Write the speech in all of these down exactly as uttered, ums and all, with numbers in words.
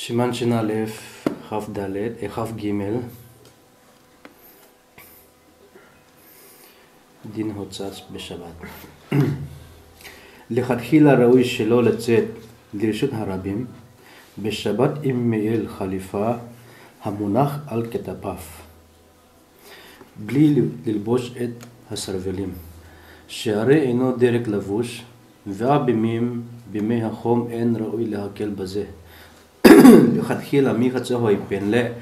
Siman Shin Alef, Chaf Dalet, eh, Chaf Gimel. Din Hotzas Beshabbat. Lechatchila ra'ui shelo letzet lirshut harabim, beshabbat im me'il chalifa hamunach al ketafav. Bli lilbosh et hasarvelim. She'are eino derek lavush, ve'av bimei hachom en ra'ui lehakel baze. Lechatchila mi khat chu ahoi pen le,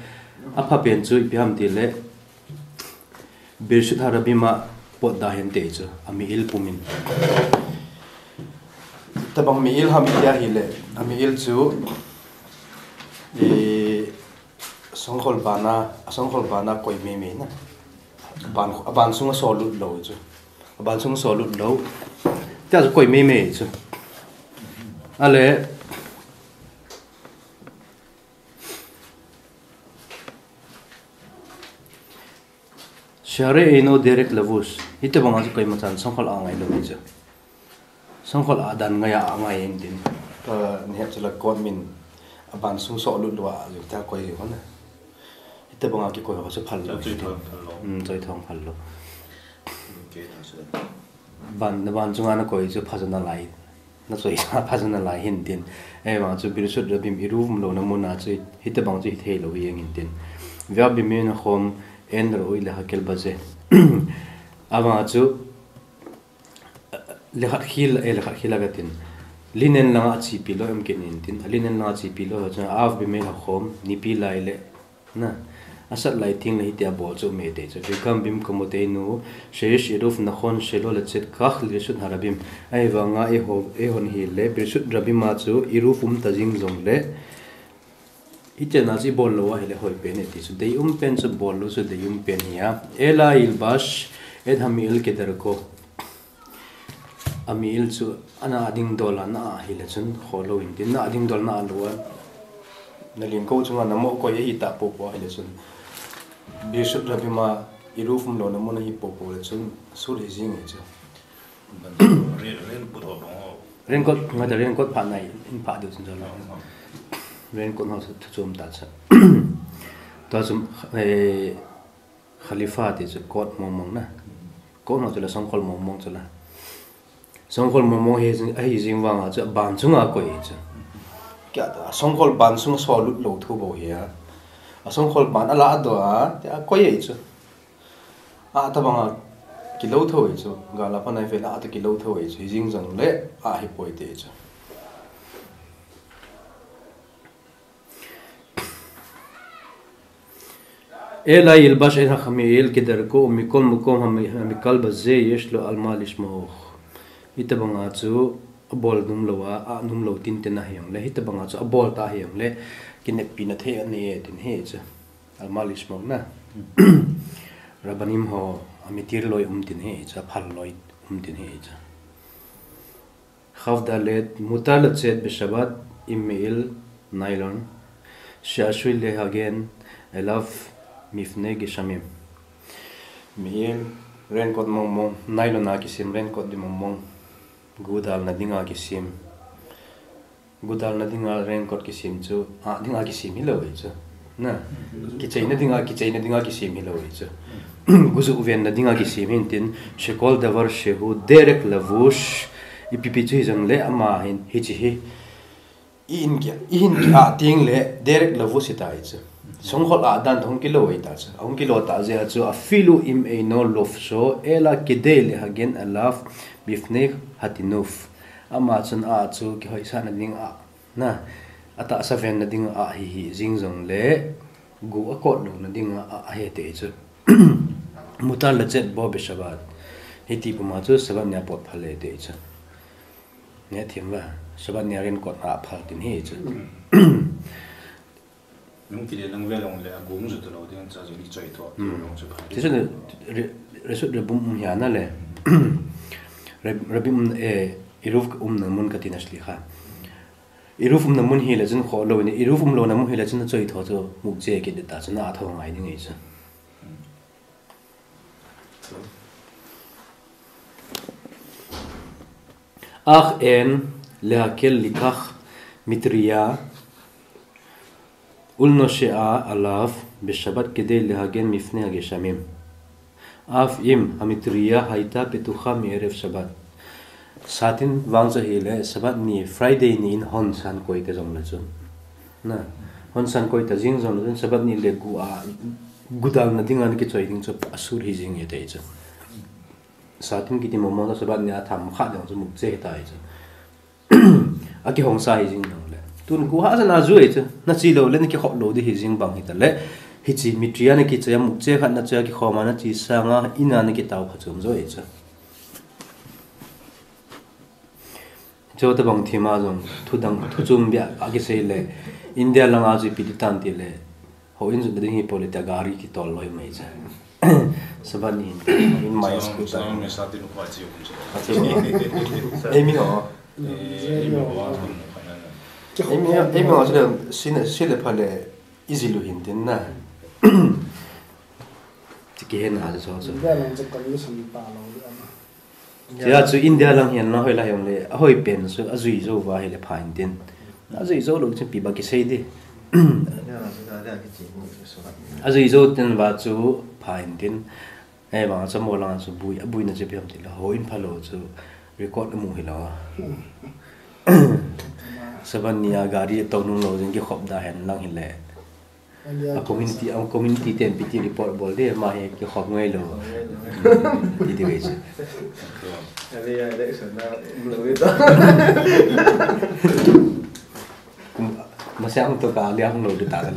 apha pen chu ipi ham ti le, birshut harabim a potda hen ti chu, ami'il pumin. Tabang mi'il ham itia hile, ami'il chu, i, Songkhol bana, a songkhol bana koi meimei na. Aban, aban sunga solut lou chu. Aban sunga solut lou. Tia chu koi meimei chu. Ale, she'are eino derek lavush. Hitabanga chu koima chan songkhol a ngai lou chu. Songkhol a dan ngai a ngai in tin. Ka ni het chu la kot min aban sung solut lou a, ju ta koi ho na. Hitabanga kikoi ho chu phal lou. Choi thong phal lou. Hmm, choi thong phal lou. Ban, na ban chunga na koi chu phajo nalai. Na choi sa phajo nalai hin tin. Ahivang chu birshut rabim iruv umlouna muna chu hitabang chu hithei lou hi jeng in tin. Ve'av bimei hachom en ra'ui lehakel baze. Avang chu Lechatchila, eh, lechatchila katin. Linen langa achepi lou em kit in tin. A linen langa achepi lou chu, av bimei hachom, nipi lai le. Na. Asat lai teng le hitia bol chu um e ti chu. Vegam bimkomoteinu, sheyesh iruv nachon shelo letzet kach lirshut harabim. Ahivanga eiho, eihon hile, birshut rabim a chu, iruv umta jing jongle. Hitia chu ibol lou ahile hoi pen e ti chu. Deium pen chu bol lou chu deium pen hi a. Ela yilbash et hami'il kederko. Ami'il chu ana dingdol a na ahile chun khoh lou in tin na dingdol na lou a. Na lingko chunga na mo koi ahi ta popo ahile chun. Birshut rabim a iruv umlouna mun ahi popo le chun sut hi jing e chu. Rain-, raincoat ho bang ho. Raincoat, ngai ta raincoat pha nai, in pha diu chun jalo. Raincoat ho chu thu chom ta cha. Tua chu, eh, chalifa ti chu coat mong mong na. Coat ho chu la songkhol mong mong chu la. Songkhol mong mong hi jing, ahi jing vanga chu ban chunga koi chu. Kya ta, songkhol ban sunga solut lou thu bou hi a. A songkhol ban ala do a, tia koi chu. A tabanga kilou thou e chu, gal a panai vel a ta kilou thou e chu, hi jing jongle a hi poi ti chu. Ela yilbash et hami'il kederko, mikol makom hami-, hamikal baze yesh lo al ma lishmoch. Hitabanga chu abol nom lou a, a nom lou tinten ahi jongle, hitabanga chu abol ta ahi jongle, kineppi na thei anei e tin hi chu. Al ma lishmoch na. Rabbanim ho, amitir loi um tin hi chu, aphal loi um tin hi chu. Chaf Dalet, mutar letzet beshabbat im me'il nylon, she'ashui lehagen elav mifnei geshamim. Me'il, raincoat mong mong, nylon a kisem raincoat di mong mong. Gudal na dinga kisem. Gudal na dinga raincoat kisem chu, a dinga kisem hilou e chu. Na, kichai na dinga, kichai na dinga kisem hilou e chu. Guju ven na dinga kisem hin tin, shekol davar shehu derek lavush, ipi pi chu hi jongle ama hin, hichi hi. I in ki, i hin ki a ting le, derek lavush hi ta e chu. Songkhol a dan ta hung kilou e ta chu. Hung kilou ta jeh a chu, afilu im eino lofsho, ela kedei lehagen alav, mifnei hatinuf. Ama chun a chu kihoisah na ding a, na, atahsa ven na ding a hi hi jing jongle, gu akot lou na ding a, a, ahi ti chu. Mutar letzet bo beshabbat. Hiti puma chu Shabbat nia pot phal e ti chu. Nia thim va, Shabbat nia raincoat a phal tin hi chu. Nung kile nang ve long le, a gung zu to lo ding cha zu ni choi to, Hmm. long chu pha. Ti chu re-, resut rebum um hia na le. Re-, rebum, eh, iruv umna mun katina sli kha. Iruv umna mun hi le chun khoh lou ni, iruv umlouna mun hi le chun choi tho chu mukche kit ta chun a tho ngai ni ngai chu. Ach en lehakel likach mitriya Ul noshe a alav, bishabat kedei lehagen mifne hageshamim. Av im, hamitriya haita petucha me'erev Shabbat. Satin vang chu ahile, Shabbat ni, Friday ni in hon san koi ta jongle chun. Na, hon san koi ta jing jongle chun, Shabbat ni le gu a, gudalna dinga nakichoi ding chu asur hi jing e ti chu. Satin kiti momo la Shabbat ni a tham kha ding chu mukche ta chu. Akihong sa hi jing jongle. Tun gu ha sana ju e chu. Nache lou le nakikhop lou di hi jing bang hita le. Hiche mitriya nakichoi a mukche khat nache a kikhom a nache sanga ina nakitao phachom jo e chu. Chuta bang thima jong, thu dang, thu chom bia a kisei le, India langa chu ipi ti tan ti le, houin jotna ding hi pole tia gari kitol loi mai cha. Sabat ni hin, in mai scooter. Chang, chang, sa tin kho chi um chi. Achu. Ei mi ho. Eh, ei mi ho, thon kho na na. Ei mi, ei mi ho chu le, sin, sin le pha le, easy lu hin tin na. Ti kihen a chu chu. India lang chu condition pa lou le ama. Tia chu India lang hian na hoi lai hong le, a hoi pen chu a zui zo va hi le pha in tin. A zui zo lo chu pi ba kisei di. A zui zo tin va chu pha in tin. Ei, vang chu mo lang chu bui, a bui na chu piam ti lo, houin pha lo chu record a mu hi lo. Saban ni a gari to nung lo jing kikhop da hen lang hi le. A community, a community ten piti report bol de, ma he kikhop ngai lo. Ti di wei chu. Ani ya election na, um lo ita. Kum, masiang to ka liang lo de ta ka.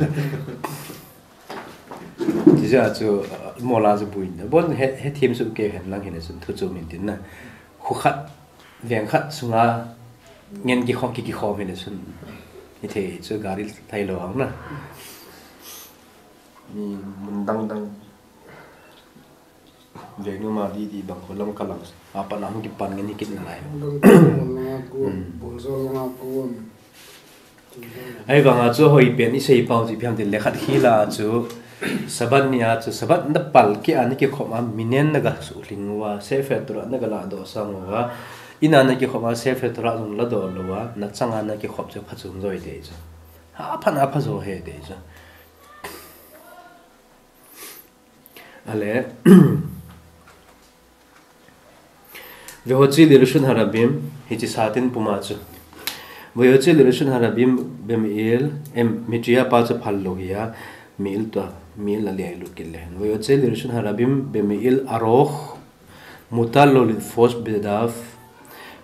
Ti ja chu, uh, mo la chu buin. Bon he, he thim su ke hen lang hin sun thu chu min tin na. Khu khat, veng khat sunga ngen kikhom, ki, kikhom hi le chun. Hithei chu gari thai lo ang na. Mi mun dang dang. Veng nu ma di di bang ko lam ka lang. Apa na hung kipan ngen hi kit na lai. Dang dang mun nga ko, bol zo nga ko. Ahivanga chu hoi pen i sei pau chi phiam tin le khat hi la chu Sabat ni a chu Sabat na pal ki a ni kikhom a minen na ga suhling uva, Sefer Torah na ga la doh sang uva, ina na kikhom a Sefer Torah jong la doh lou a, na chang a na kikhop chu phachom joi te chu. Ha phan a pha jo he te chu. Ale, Vehotzi lirshut harabim, hichi satin puma chu. Vehotzi lirshut harabim bemeil, em, mitriya pa chu phal lo hi a, meil tua, meil a liai lut kit le. Vehotzi lirshut harabim bemeil aroch, mutar lo litfos beyadav,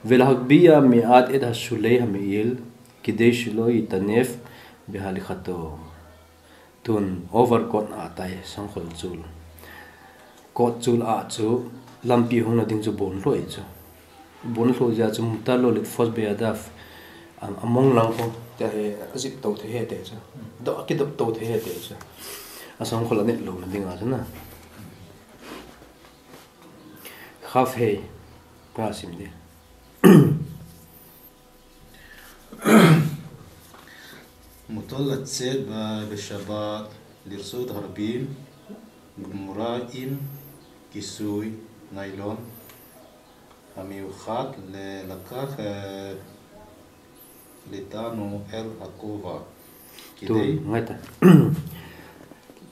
velahagbiya me'at et hashulei hameil, kidei shelo yitanef behalichato. Tun overcoat a tai sangkhol chul. Coat chul a chu lampi hung na ding chu bon lhoi chu. Bon lhoi ja chu mutar lo litfos beyadav. Am, among lang ko te he azip to the he te chu. Do ki do to the he te chu. A sangkhol a net lo na ding a chu na. Kaf hei. Ka sim de. Mutar letsat be-, beshabat, lirshut harabim, gemura im kisui nailon, hamiuchad le lakach, eh, litanu el hakova. Tu, kidei. Ngai ta.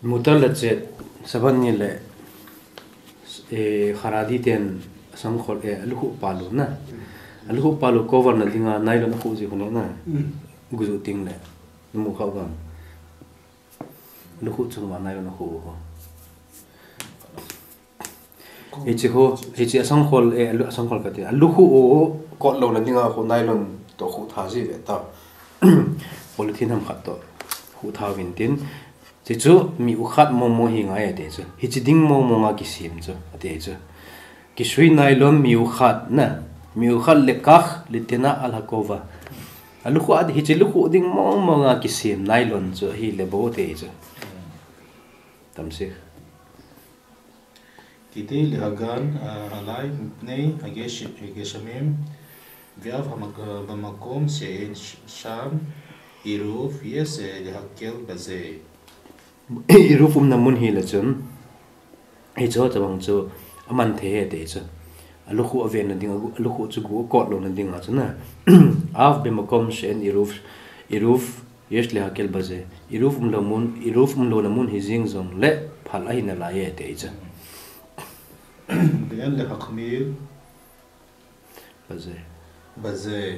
Mutar letsat, Sabat ni le, eh, Haredi ten sangkhol, eh, alukhu palu na. Alukhu palu cover na dinga nylon akhu ji khu na. Guju ting le. Mu khau gam. Lukhu chung ma nylon akhu khu. Hichi khu, hichi asangkhol, eh, alu-, asangkhol kati. Alukhu u kot lo na dinga khu nylon to khu tha ji ve ta. Polythene ham khat to khu tha vin tin. Chi chu mi u khat momo hi ngai ate chu. Hichi ding momo nga kisem chu, ate chu. Kisui nylon mi u khat na. Mi u khat lekach litena al hakova. Alukhu a hichi lukhu ding momo nga kisem nylon chu hi le bo te chu. Tamsi. Kidei lehagan, ah, alai mipnei hageshi-, hageshamim, ve'av hama-, ah, bamakom she'en sh-, sham iruv, yese lehakel baze. Iruv umna mun hi le chun, hi chu tabang chu aman the he te chu. Alukhu aven na ding, agu-, alukhu chu gu kot lo na ding a chu na. Av bemakom she'en iruv, iruv, יש להקל בזה. עירוב umlouna mun, עירוב umlouna mun hijing jongle phal ahi nalaiye ti chu. Ve'en lehachmir בזה. בזה,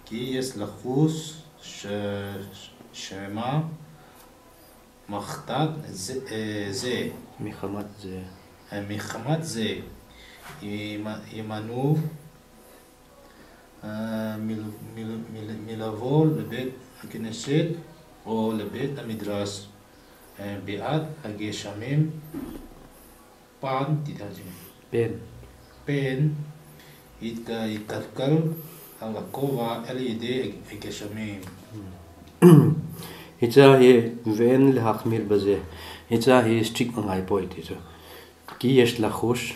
כי יש לחוש ש- שמא מחמת זה, אה, זה. מחמת זה. אה, מחמת זה, ימ- ימנעו, אה, מל- מל- מל- מלבוא לבית הכנסת או לבית המדרש, אה, בעת הגשמים, פן, תדע, פן. פן, ית- יתקל על הכובע על ידי הגשמים. Hiche hi, ve'en lehachmir בזה. Hiche hi strict angai poi ti chu. כי יש לחוש,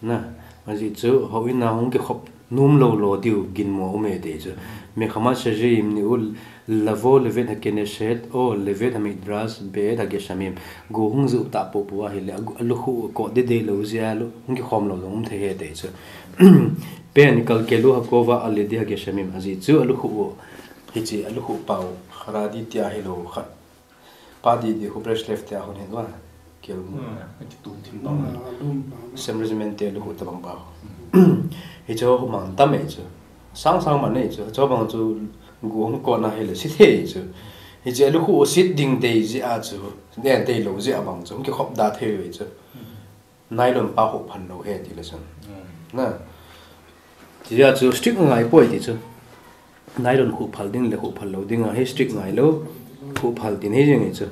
na, ajeh chu, houin a hung kikhop nom lou lou diu ginmo aume ti chu. מחמת זה ימנעו לבוא לבית הכנסת או לבית המדרש בעת הגשמים. Go hung ju tah popo ahile, a- alukhu kot dede lou jeh a lu- hung kikhom lou jong um thei e ti chu. פן יקלקלו הכובע על ידי הגשמים. Ajeh chu alukhu, hiche alukhu pau, חרדי tia hilou khat. Padidi khu breast left tia hon hin wa. Kel mu. Hmm, akitum thim bang. Same regiment te lukhu tabang pa. Hiche ho mang tam e chu. Sang sang man e chu. Hiche bang chu go hung kot na hile sit e chu. Hiche lukhu sit ding dei jeh a chu. Ne dei lou jeh a bang chu. Kikhop da thei e chu. Nylon pa khuh phal lou ahi ti le chun. Hmm. Na. Tia chu strict ngai poi ti chu. Nylon khuh phal ding le khuh phal lou ding a hi strict ngai lou. Khuh phal tin hi jing hi chu.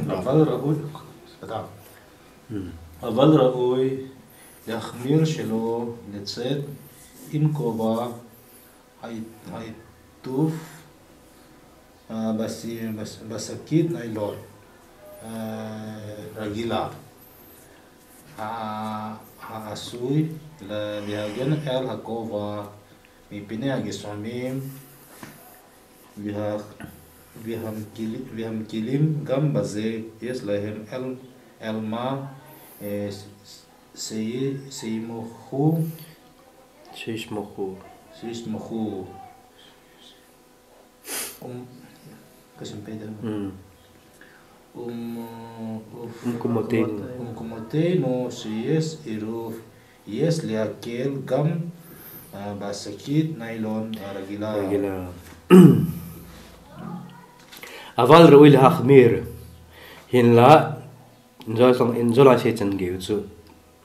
אבל ראוי, סליחה. Hmm. אבל ראוי להחמיר שלא לצאת עם כובע העיטוף, אה, בס- בס- בשקית ניילון, אה, רגילה, ה- העשוי לה- להגן על הכובע מפני הגשמים, וה- והמקיל- והמקילים גם בזה יש להם על- על מה, אה, ש- ש- שימחו. שישמחו. שישמחו. Um, kasi pwede. Hmm. Um, uh, um, ומקומותינו. ומקומותינו שיש עירוב, יש להקל גם, אה, בשקית ניילון הרגילה. רגילה. אבל ראוי להחמיר. Hinla, injo sang, injo lai se chan geu chu.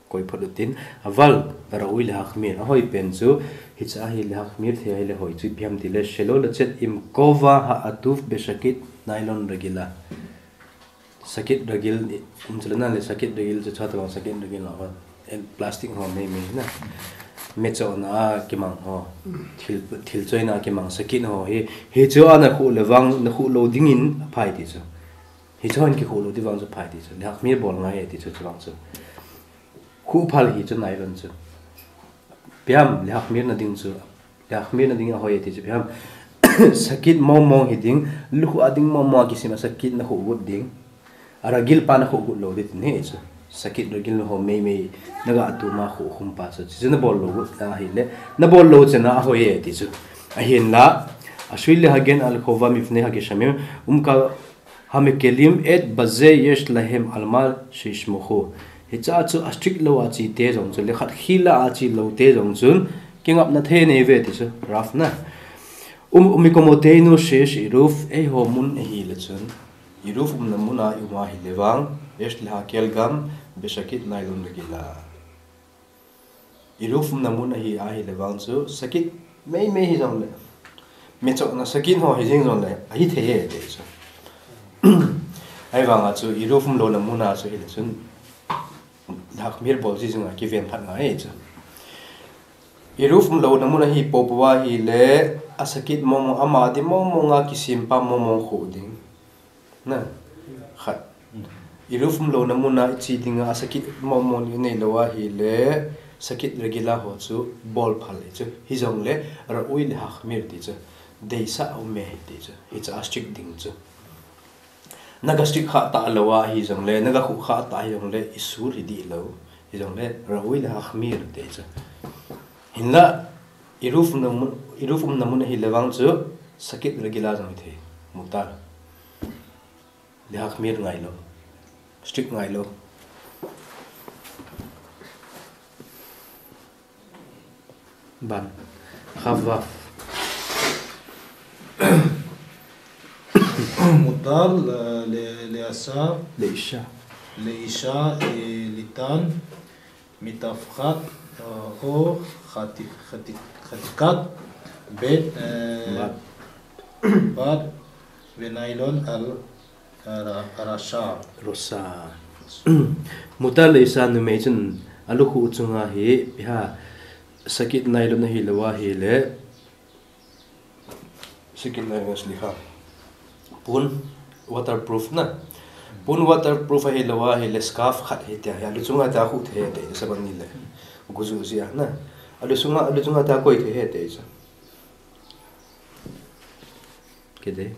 Koi phot utin, אבל ראוי להחמיר. Ahoi pen chu, hiche a hi להחמיר thei ahile hoi chu ipi ham tile, שלא לצאת עם כובע העטוף בשקית ניילון רגילה. שקית רגיל, um, chule na le שקית רגיל chu cha tabang שקית רגיל na ho. En plastic ho mei mei na. Mechohna a kimang ho. Thil, thil choina a kimang שקית ho hi. Hichu a na khuh le vang, na khuh lou dingin aphai ti chu. Hichu a na kikhuh lou ding vang chu phai ti chu. להחמיר bol ngai e ti chu chu vang chu. Khuh phal hi chu nylon chu. Ipi ham, להחמיר na ding chu. להחמיר na ding ahoi e ti chu ipi ham. שקית mong mong hi ding, lukhuh a ding mong mong a kisim a שקית na khuh got ding. A רגיל pa na khuh got lou ding tin hi chu. שקית רגיל ho mei mei na ga tum a khuh khum pa chu. Chu chu na bol lou got na hile. Na bol lou chana ahoi e ti chu. Ahinla, העשוי להגן על הכובע מפני הגשמים, um, כ- המקילים את בזה יש להם על מה שישמחו. Hicha chu a strict lou a che te jong chu, le khat khel a che lou te jong chun, kingapna thei nei ve ti chu, rough na. Um, ומקומותינו שיש עירוב, eiho mun ahile chun, עירוב umna mun a i um ahile vang, יש להקל גם בשקית ניילון רגילה. עירוב umna mun ahi, ahile vang chu, שקית mei mei hi jongle, mechohna שקית ho hi jing jongle, ahi thei e ti chu. Ahivang a chu, עירוב umlouna mun a chu hile chun, להחמיר bol ji jing a kiven phat ngai e chu. עירוב umlouna mun ahi popo ahile, a שקית mong mong, ama ding mong mong a kisim pa mong mong khuh ding. Na, khat. עירוב umlouna mun a i che ding a, a שקית mong mong nei lou ahile, שקית רגילה ho chu bol phal e chu. Hi jongle, ראוי להחמיר ti chu. Deisah aume ti chu. Hicha a strict ding chu. Na ga strict kha ta lou ahi jongle, na ga khuh kha ta hi jongle, i sur hi dih lou. Hi jongle, ראוי להחמיר ti chu. Hinla, עירוב umna mun, עירוב umna mun ahile vang chu, Sakit ragila jong thei. Mutar. Lihak mir ngailou. Strict ngailou. Ban. Khav vaf. Mutar le, le, le asha. Le isha. Le isha, eh, litan. Mitafkhat, eh, ho, khati-, khati-, khatikat, bet, eh, bat. Bat, venailon al, ara-, arasha. Rosa. Mutar le isha numei chun alukhu chunga hi, piha sakit nailou na hilou ahile, Second line sliha. Pun waterproof na. Pun waterproof ahilou ahile scarf khat hi tia hi. Alu chunga ta khu thei te saban ni le. Guju zia na. Alu chunga, alu chunga ta koi thei te sa. Kede.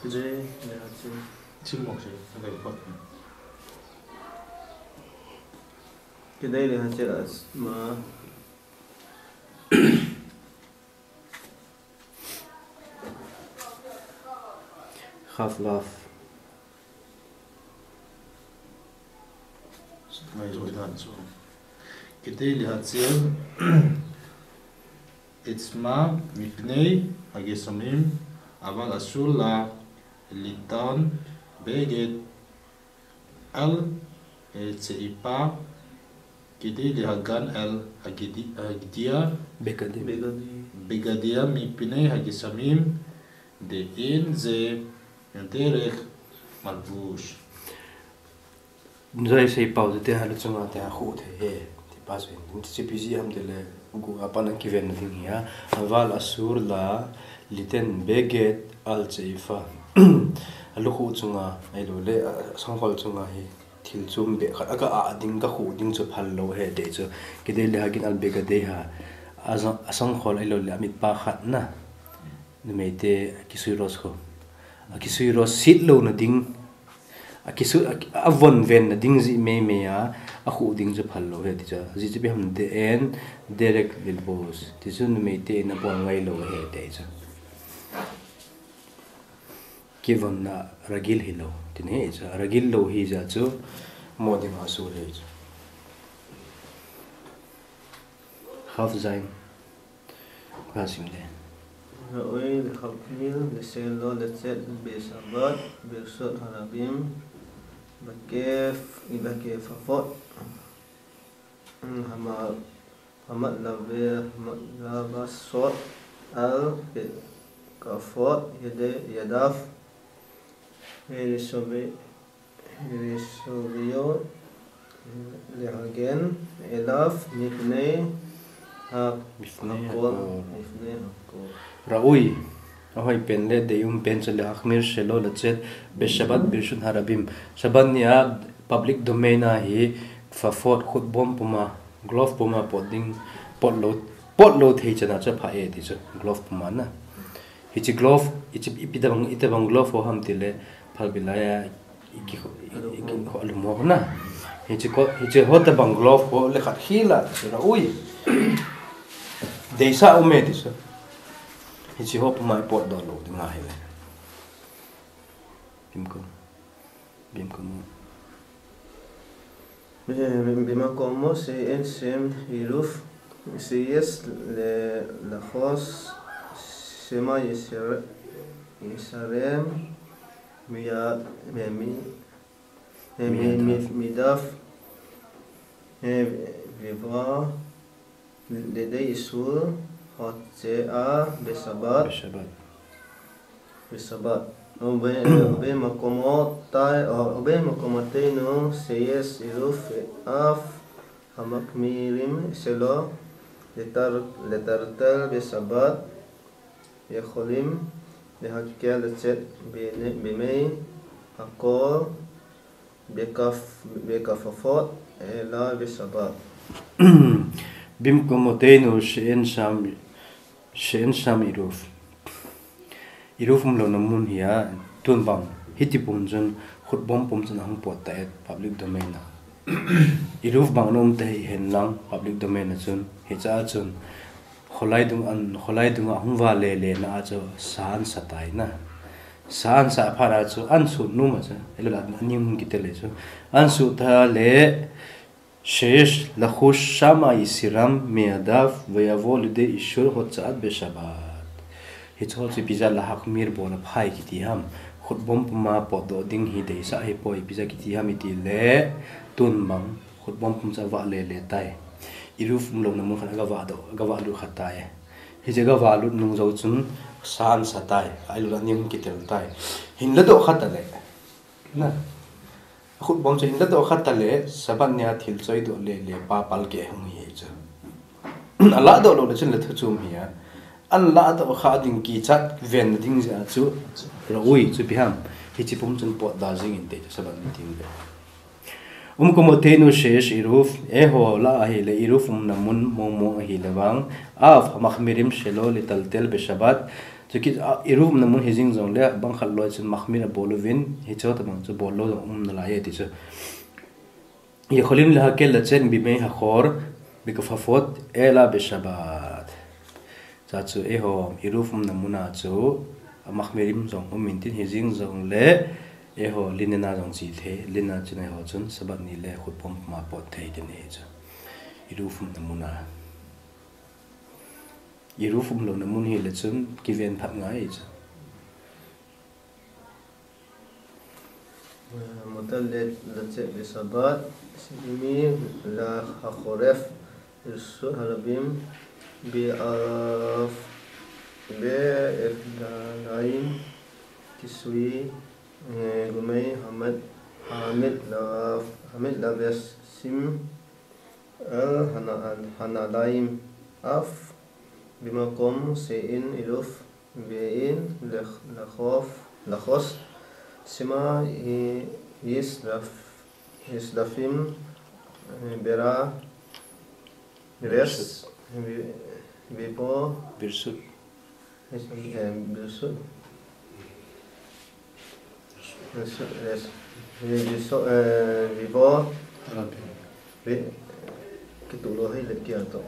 Kede, ya, chim. Chim mok se, akai pot. Kede le ha che as ma. Khav vaf. Kede le ha che. Itsma, mipnei, hagesamim, aval asur la, litan, beged, al, eh, cheipa, kede le hagan, al, hagidi-, hagidia, Begade. Begade. Begadia, mipnei, hagesamim, de in, ze, derek, malbush. Zai sei pau te ha lu chunga te ha khu thei he. Ti pa sei. Ti chi pi ji ham te le gu a pan kiven na ding hi a. Aval asur la liten beget al cheifa. Alu khu chunga ai lo le, a, sangkhol chunga hi. Thil chum be khat aka a ding ka khu ding chu phal lo he te chu. Kede le hagan al begade ha. A sang-, a sangkhol ai lo le amit pa khat na. Numei te kisui ros khu. A kisui ros sit lo na ding. A kisu-, a, a von ven na ding ji mei mei a, a khu ding chu phal lo he ti chu. Ji chu pi ham de en, derek lil bos. Ti chu numei te na bol ngai lo he te chu. Kivon na ragil hi lo. Tin he chu. Ragil lo hi ja chu. Mo ding a su le chu. Khav zain. Ka sim le. Ra'oi, lehakhmir, leselo, lechet, besabat, bersot harabim, bakef, ibakef hafot, hama-, hamat lave, hamat lavasot, al, bekafot, yede, yadaf, herisobe, Risovio, lehagen, elaf, mifnei, ha-, Mifnei hakol, hakol. Mifnei hakol. Ra'oi. Ahoi pen le deium pen chu lehakhmir, shelo, lechet, besabat, birshut harabim. Sabat ni a public domain a hi fafot khut bom puma, glove puma pot ding, pot lo, pot lo thei chana chu pha e ti chu glove puma na. Hichi glove, hichi ipi tabang, itabang glove ho ham ti le, phalbi lai a, i ki kho, i, i ki kho alumok na. Hichi ko, hichi ho tabang glove ho le khat hi la, ti la, ui. Deisa um e ti su. Hichi ho puma i pot doh lo ding ahi le. Bimkom. Bimkom. Bi-, bi-, bimkom mo se en sem iruf, se yes le la khos, sema yisere-, yisarem, miya, mi, mi, mi, mi, mi, midaf, mi, viva, Dede isul, hoche a, besabat. Besabat. Besabat. Obe, obe makomotai, o, obe makomoteinu, seyes, iluf, af, hamakmirim, selo, letar, letartel, besabat. Yeholim, behakkel, lechet, bene-, bemei, hakol, bekaf-, bekafafot, ela, besabat. Bimkom oteinu she'en sham, she'en sham iruf. Iruf umlouna mun hi a, tun bang, hiti pum chun, khutbom pum chun ahung pot ta et, public domain a. Iruf bang na um ta hi hen lang, public domain a chun, Hiche a chun, kholai dung an, kholai dunga hung vale le na a chu sa an sa tai na. Sa an sa phat a chu an sut nom a chu, elo la an ning kitel le chu. An sut tha le, Sheyesh lachush shama itiram me'adav veyavo lide ishur hotzaat beshabbat. Hiche ho chu ipi jeh a lahachmir bol a phai kiti ham. Khutbom puma potdoh ding hi deisah ahipoi, ipi jeh a kiti ham iti le, tun bang, khutbom pum chu avah le le tai. Eruv umlouna mun khat a gavah doh, gavah lut kha tai. Hiche gavah lut nung jou chun sa an sa tai. Ahilou le an ning kitel tai. Hin ladoh kha ta le. Na. Khutbom chu hin ladoh kha ta le, Sabbath nia thil choi doh le le pa palkeh hung hi chu. Aladoh lou le chun le thu chom hi a. An ladoh kha ding kichat ven ding jeh a chu. Raui chu ipi ham. Hiche pum chun potdoh jing inte chu Sabbath ni teng le. Umkomoteinu sheyesh eruv, eiho lah a ahile eruv umna mun mong mong ahile vang, av hamachmirim shelo litaltel beshabbat, Chukit a, eruv umna mun hi jing jongle, bang khat loi chun machmir abol uvin, hiche ho tabang chu bol lou jong um nalai e ti chu. Yacholim lehakel letsat bimei hachoref, bekafafot, ela beshabbat. Cha chu eiho, eruv umna mun a chu, amachmirim jong um intin hi jing jongle, eiho linen a jong che thei, linen a chun eiho chun, Sabbath ni le khutbom puma pot thei tin hi chu. Eruv umna mun a. Eruv umlouna mun hile chun kiven phat ngai chu. Mutar le-, letsat beshabbat, sheyimi lehachoref, lirshut harabim, be'af, be'efdalaim, kisui, eh, gumei, hamad, hamid la-, hamid lavesim, al hana-, hanalaim, af, bimakom she'ein eruv, ve'ein lech-, lechof-, lechos, shema hi-, yishlaf-, yishlafim, eh, bera, ves, vi-, vipo, Birshut. Yes, eh, Birshut. Birshut, yes. Vi-, Birshut, eh, vivo. Rabbi. Vi-, kituh lou hile kia to.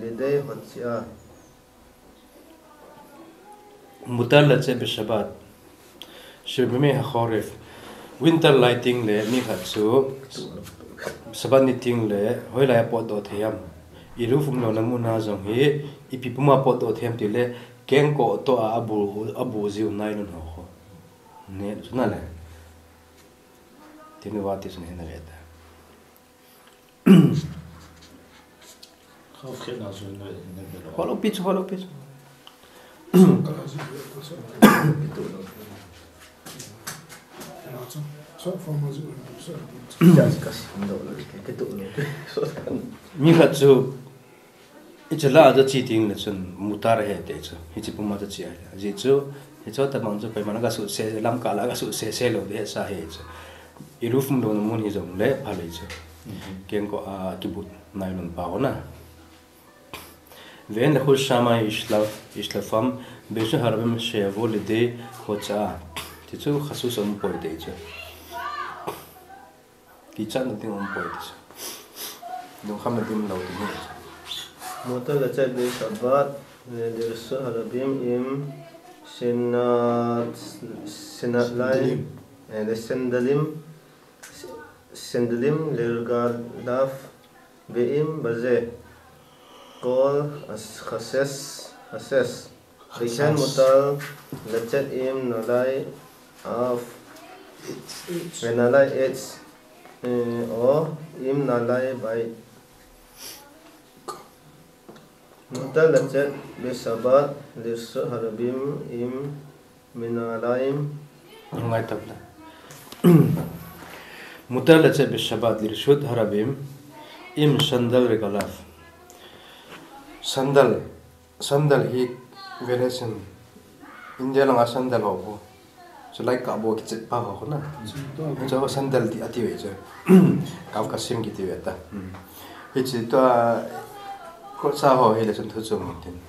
Lidei hotsia. Mutar letsat beshabbat. Sheyimi lehachoref. Winter lai teng le mi khat chu Sabbath ni teng le hoilai a potdoh thei ham. Eruv umlouna mun a jong hi ipi puma potdoh thei ham tile kengkoh toh a abu, abu jiu nylon ho kho. Ne, chu na le. Tinu va ti chu ne na ve ta. Khav khet na chu ne, ne ve lo. Holo pi chu, holo pi chu. Mi khat chu, hiche lah a chu che teng le chun mutar ahi ti chu. Hiche puma chu che ahi. Ajeh chu, hiche ho tabang chu koiman aga suse, lamkah lah a aga suse se lou ding ahi chu. Eruv umlouna mun hi jongle phalei chu. Kengkoh a kibut nylon pa ho na. Ve'ein lechos shama yishlaf-, yishlafam, birshut harabim sheyavo lidei hotzaat. Ti chu khasus um poi ti chu. Kichatna ding um poi ti chu. Lungkhamna ding um lou ti hi. Mutar letsat beshabbat, lirshut harabim im shenat-, shenatlaim, eh, lesendalim, sendalim leregalav, ve'im baze, kol as-, chases, chases. Ve'ein mutar letsat im nalai av, venalai etz, eh, o, im nalai beit. Mutar letsat beshabbat, lirshut harabim, im menalaim. Ngai tap le. Mutar letsat beshabbat, lirshut harabim, im sandal regalav. Sandal, sandal hi Western, India langa sandal ho. Chulai kah bou kichet pa ho na. Chu sandal ti ati ve chu. Kaf kasim kiti ve ta. Hiche tua, cross a ho hile chun thu chom tin.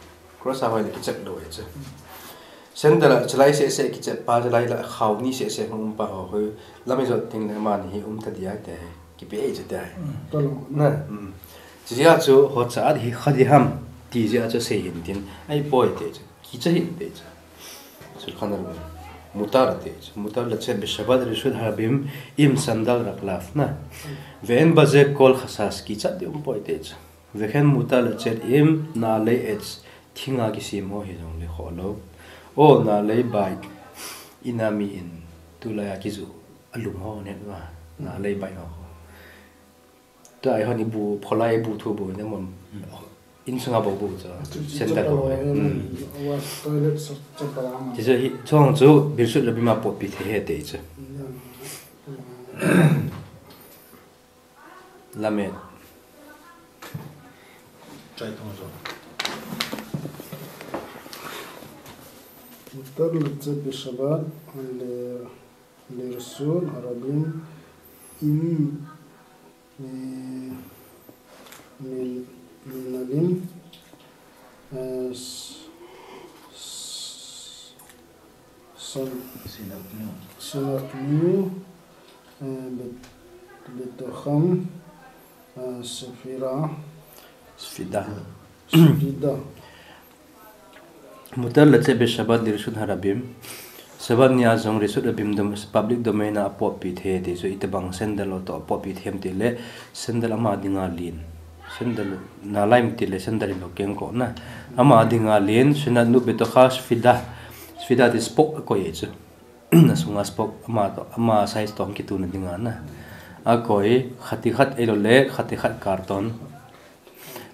Cross a ho hile kichet lou ve chu. Sandal a chulai seh seh kichet pa, chulai la khao ni seh seh hung um pa ho. Lam ijot teng le amani hi um ta dia te. Kipe chu te. Na. Jia chu hocha at hi khadi ham ti jia chu sei hin tin ai poi te chu kicha hin te chu. Shulchan Aruch. Mutar te chu. Mutar letsat beshabbat lirshut harabim im sandal rak lav na. Ve'en baze kol chashash kicha di um poi te chu. Veken mutar letsat im na'alei etz thinga kisem ho hi jong le kho lo. O na'alei bike ina mi in tulai a kizu alum ho net wa na'alei bike ho. Ta ai hon ibu phola ibu thu bu ne mon. Insung a bu bu cha. Sandal bu. Toilet cha cha. Ti cha hi chong chu birshut le bima pot pi the he te cha. Lamed. Chai thong jo. Mutar letsat beshabbat le lirshut harabim im manalim, eh, s- s- san- sinatnu, sinatnu, eh, bet- betocham, eh, sefira, sefida. Sefida. Mutar letsat beshabbat lirshut harabim. Shabbat ni a jong rishut harabim dom- public domain a apot pi the ti chu itobang sandal ho to apot pi them ti le sandal ama dinga lin. Sandal na'alei ti le sandal lo keng ko na. Ama dinga lin sinatnu betocha sefida. Sefida ti spok koi chu. Asunga spok ama to ama size to kituna dinga na. Akoi khati khat elo le khati khat karton.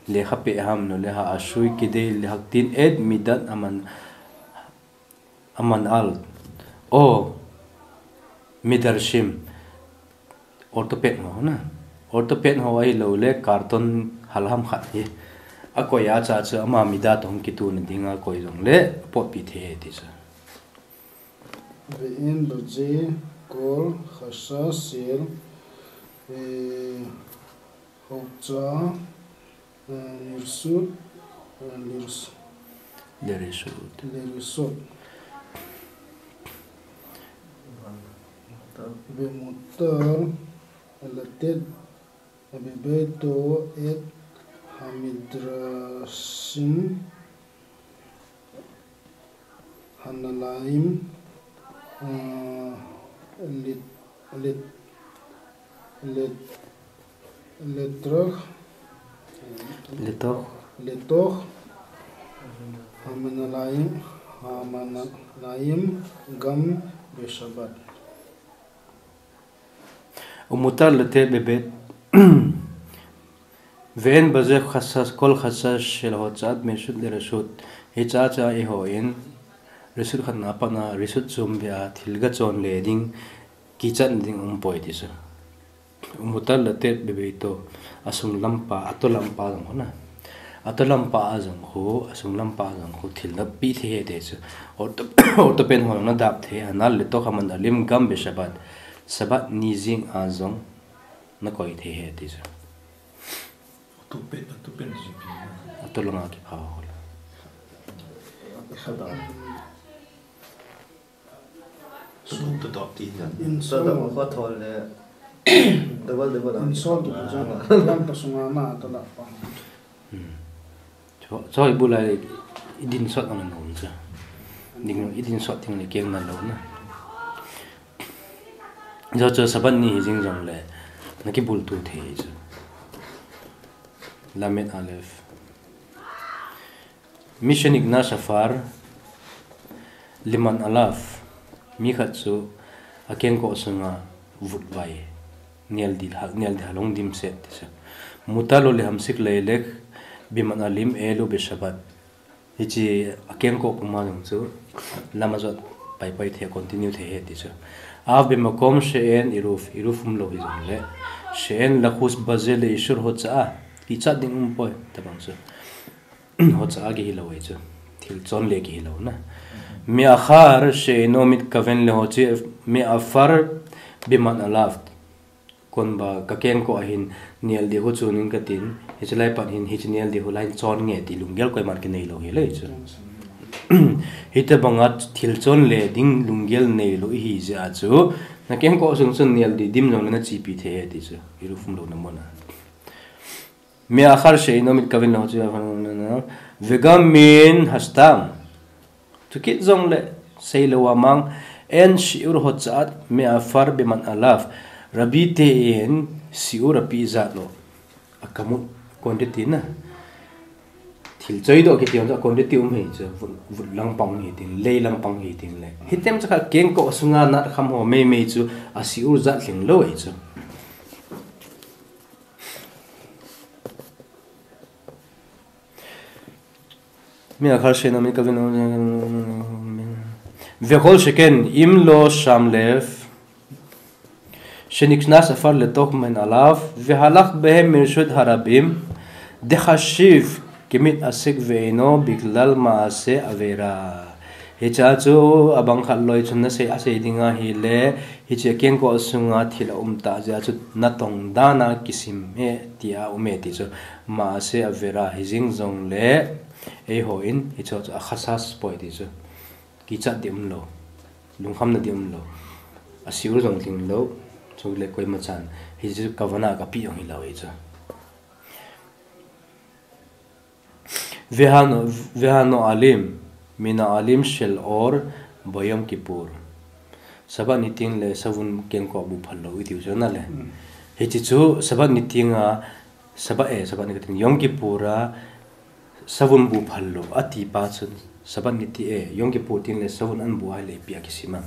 Lekha pe ham no le ha ashui kidei le haktin et midat aman aman al. O midarshim orthoped ho na. Orthoped ho ai lo le karton halham khat hi. Akoi a cha chu ama mida to kituna dinga koi jong le pot pi the ti chu. Ve'en baze kol chashash shel, eh, hocha, eh, lirshut, eh, lirs- lirshut. Lirshut. Vemutar letsat bebeito et hamidrashim hana'alaim, eh, lit- lit- lit- letrach letoch letoch hamana'alaim hamana'alaim gam beshabbat. Umutar letsat bebeit. Ve'en baze chashash kol chashash shel hocha'at mershut lereshut. Hicha cha ihon reshut khatna a pat a reshut chom vea thil gachon le ding kichat ding umpoi ti chu. Umutar letsat bebeito. Asung lampa, ato lampa jong khu na. Ato lampa a jong khu, asung lampa a jong khu thil napi thei ahi ti chu. Ortho- orthoped ho nadap thei, hana'al letoch hamana'alaim gam beshabbat. Shabbat ni jing a jong nakoi thei ahi ti chu. Orthoped, orthoped ji pi. Ato langa kipha ho la. Kha da. Sum to dot ti na. In sot a kho thol le. Double, double a. In sot a jong. Lam pa sunga ma to la pa. Hmm. Cho, cho i bu lai i din sot ang nom cha. Ding i din sot ding le keng na lo na. Cho cho Shabbat ni hi jing jong le. Na kibultu thei chu. Lamed Aleph. Mi shenikna shafar leman alav, mi khat chu akengkoh sunga vutvai, neldi, neldi halong dimset ti chu. Mutar lo lehamsik leilek bimana'alim elu beshabbat. Hiche akengkoh puma jong chu lam ajot paipai thei, continue thei ahi ti chu. Av bemakom she'en iruv, iruv umlou hi jongle. She'en lachus baze leishur hocha'ah, kichat ding umpoi, tabang chu. Hocha'ah kihi lou ahi chu. Thil chon le kihi lou na. Me'achar she'eno mitkaven lehoche me'afar bimana'alav. Kon ba kakengkoh ahin neldi hu chun in katin, hiche lai pat hin hiche neldi hu lai hin chon nge ti lunggel koiman kinei lou hi le chu. Hitabanga thil chon le ding lunggel neilou ihi jeh a chu, nakengkoh sung chun neldi dim jongle nachepi thei ahi ti chu. Iruv umlouna muna. Me'achar she'eino mitkavin lo, chu a van na. Ve'gam min hastam. Chukit jongle, seilou amang, en shi'ur hocha'at me'afar beman alav. Rabbi ten shi'ur apeh jat lou. A kamut quantity na. Thil choidoh kiti jong chu a quantity um ahi chu. Vut, vut lang pang hi tin, lei lang pang hi tin le. Hitem chu kha kengkoh sunga natkham ho meimei chu a shi'ur jat lhing lou ahi chu. Me'achar she'eino mitkavin lo, ve'chol sheken im lo sham lev she'nechnas afar letoch meman alav, ve'halach behem mirshut harabim, dechashiv kemit'asek ve'eino biglal ma'aseh avera. Hichea chu abang khat loi chun nasei, asei ding ahile, hiche kengkoh sunga thil aum tah jeh a chu natong dan a kisim e tia um e ti chu. Ma'aseh avera hijing jongle, eihon hiche chu a chashiv poi ti chu. Kichat ding umlou. Lungkhamna ding umlou. A shi'ur jong lhing lou. Chule koima chan. Hiche chu kavana kapeh jong hilou ahi chu. Ve'hano, ve'hano'alim me'ano'alim shel or ba'yom kippur. Sabbath ni teng le savun kengkoh bu phal lou iti u chu na le. Hmm. Hiche chu Sabbath ni tenga, Sabbath, eh, Sabbath ni ka teng, Yom Kippur a savun bu phal lou ati pa chun, Sabbath ni teng, eh, Yom Kippur teng le savun ahin bu ahile ipi a kisim a.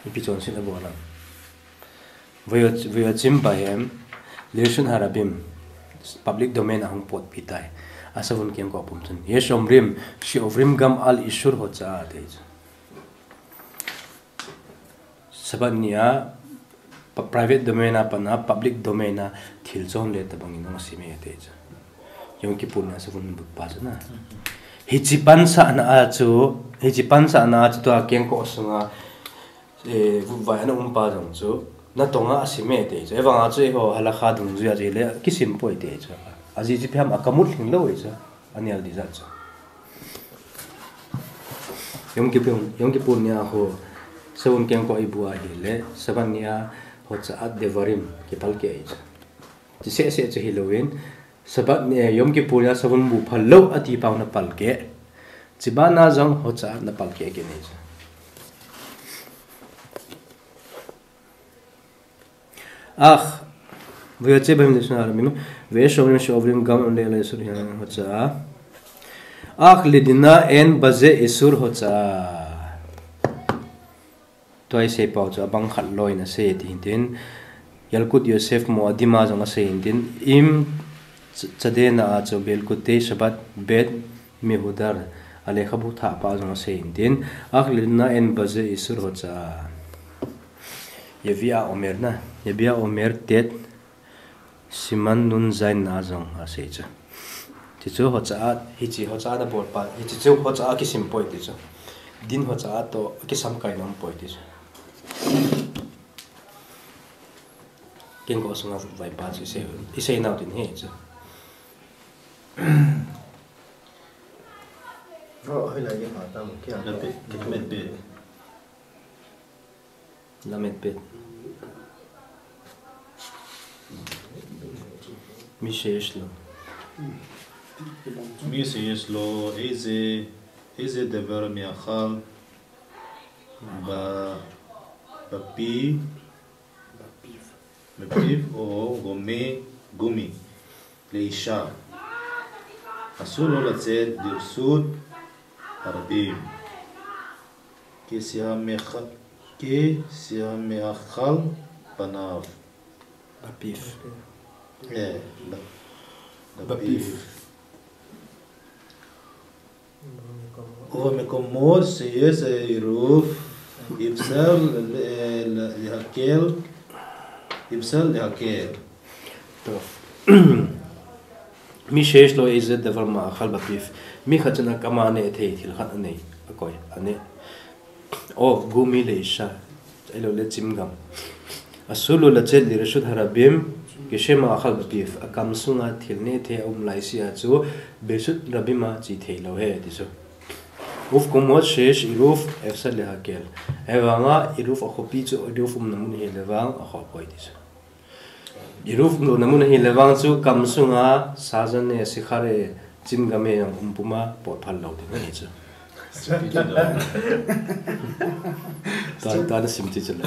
Ipi chonset abol a. Ve'yot-, ve'yotzim behem lirshut harabim, public domain a hung potpi tai. A savun kengkoh pum chun. Yesh omrim she'overim gam al ishur hocha'ah, ati chu. Sabbath ni a, pa-, private domain a pat a, public domain a thil chon le tabang in hung sim e ati chu. Yom Kippur ni a savun bu pa chu na. Hiche pansahna a chu, hiche pansahna a chu tua kengkoh sunga, eh, vutvai ana um pa jong chu, natong a asim e ati chu. Ahivang a chu eiho halakha dungjui a chu hile kisim poi ati chu. Ajeh chu ipi ham a kamut lhing lou ahi chu. Anel ding jat chu. Yom Kippur, Yom Kippur ni a ho, savun kengkoh ibu ahile, Sabbath ni a hocha'at devarim kipalkeh ahi chu. Chu seh seh chu hilouvin, Sabbath ni, Yom Kippur ni a savun bu phal lou ati pa u napalkeh. Chubana jong hocha'at napalkeh kit ahi chu. Ach, ve'yotzim behem lirshut harabim, ve'yesh omrim she'overim gam al ishur hocha'ah. Ach ledina en baze ishur hocha'ah. Tua isei pau chu abang khat loi in asei ati hin tin, Yalkut Yosef Moadim a jong asei hin tin, Im Ch-, Chadena a chu Be'ilkutei Shabbat Bet Mehudar a lekhabu thah pa jong asei hin tin, Ach ledina en baze ishur hocha'ah. Yevia Omer na, Yevia Omer tet, Siman nun zain na jong asei chu. Hiche chu hocha'at, hiche hocha'at abol pa, hiche chu hocha'at kisim poi ti chu. Din hocha'at toh kisamkai nom poi ti chu. Kengkoh sunga vutvai pa chu isei, isei nau tin hi chu. Oh, hoilai ke pa tam kia. Lamet bet. Lamet bet. Mi sheyesh lo. Mi sheyesh lo, איזה, איזה דבר מאכל ב-, בפיו, בפיו או גומי, גומי לאישה. אסור לו לצאת לרשות הרבים. כשהמאכ-, כשהמאכל פניו. בפיו. אה, ב-, בפיו. בפיו. ובמקומות שיש עירוב, אפשר ל-, ל-, להקל, אפשר להקל. טוב. מי שיש לו איזה דבר מאכל בפיו, mi khat chun akam a neh thei thil khat anei, akoi, aneh. או גומי לאישה, ahilou le chimgam. אסור לו לצאת לרשות הרבים כשהמאכל בפיו, akam sunga thil neh thei aum laisea chu ברשות הרבים a che thei lou ahi ti chu. ובמקומות שיש עירוב אפשר להקל. Ahivanga עירוב akhopi chu עירוב umna mun hile vang akhoh poi ti chu. Iruv umlouna mun ahile vang chu kam sunga, sajan e, sikhar e, chewing gum e jong um puma, pot phal lou ding ahi chu. Tuan, tuan sim ti chu le.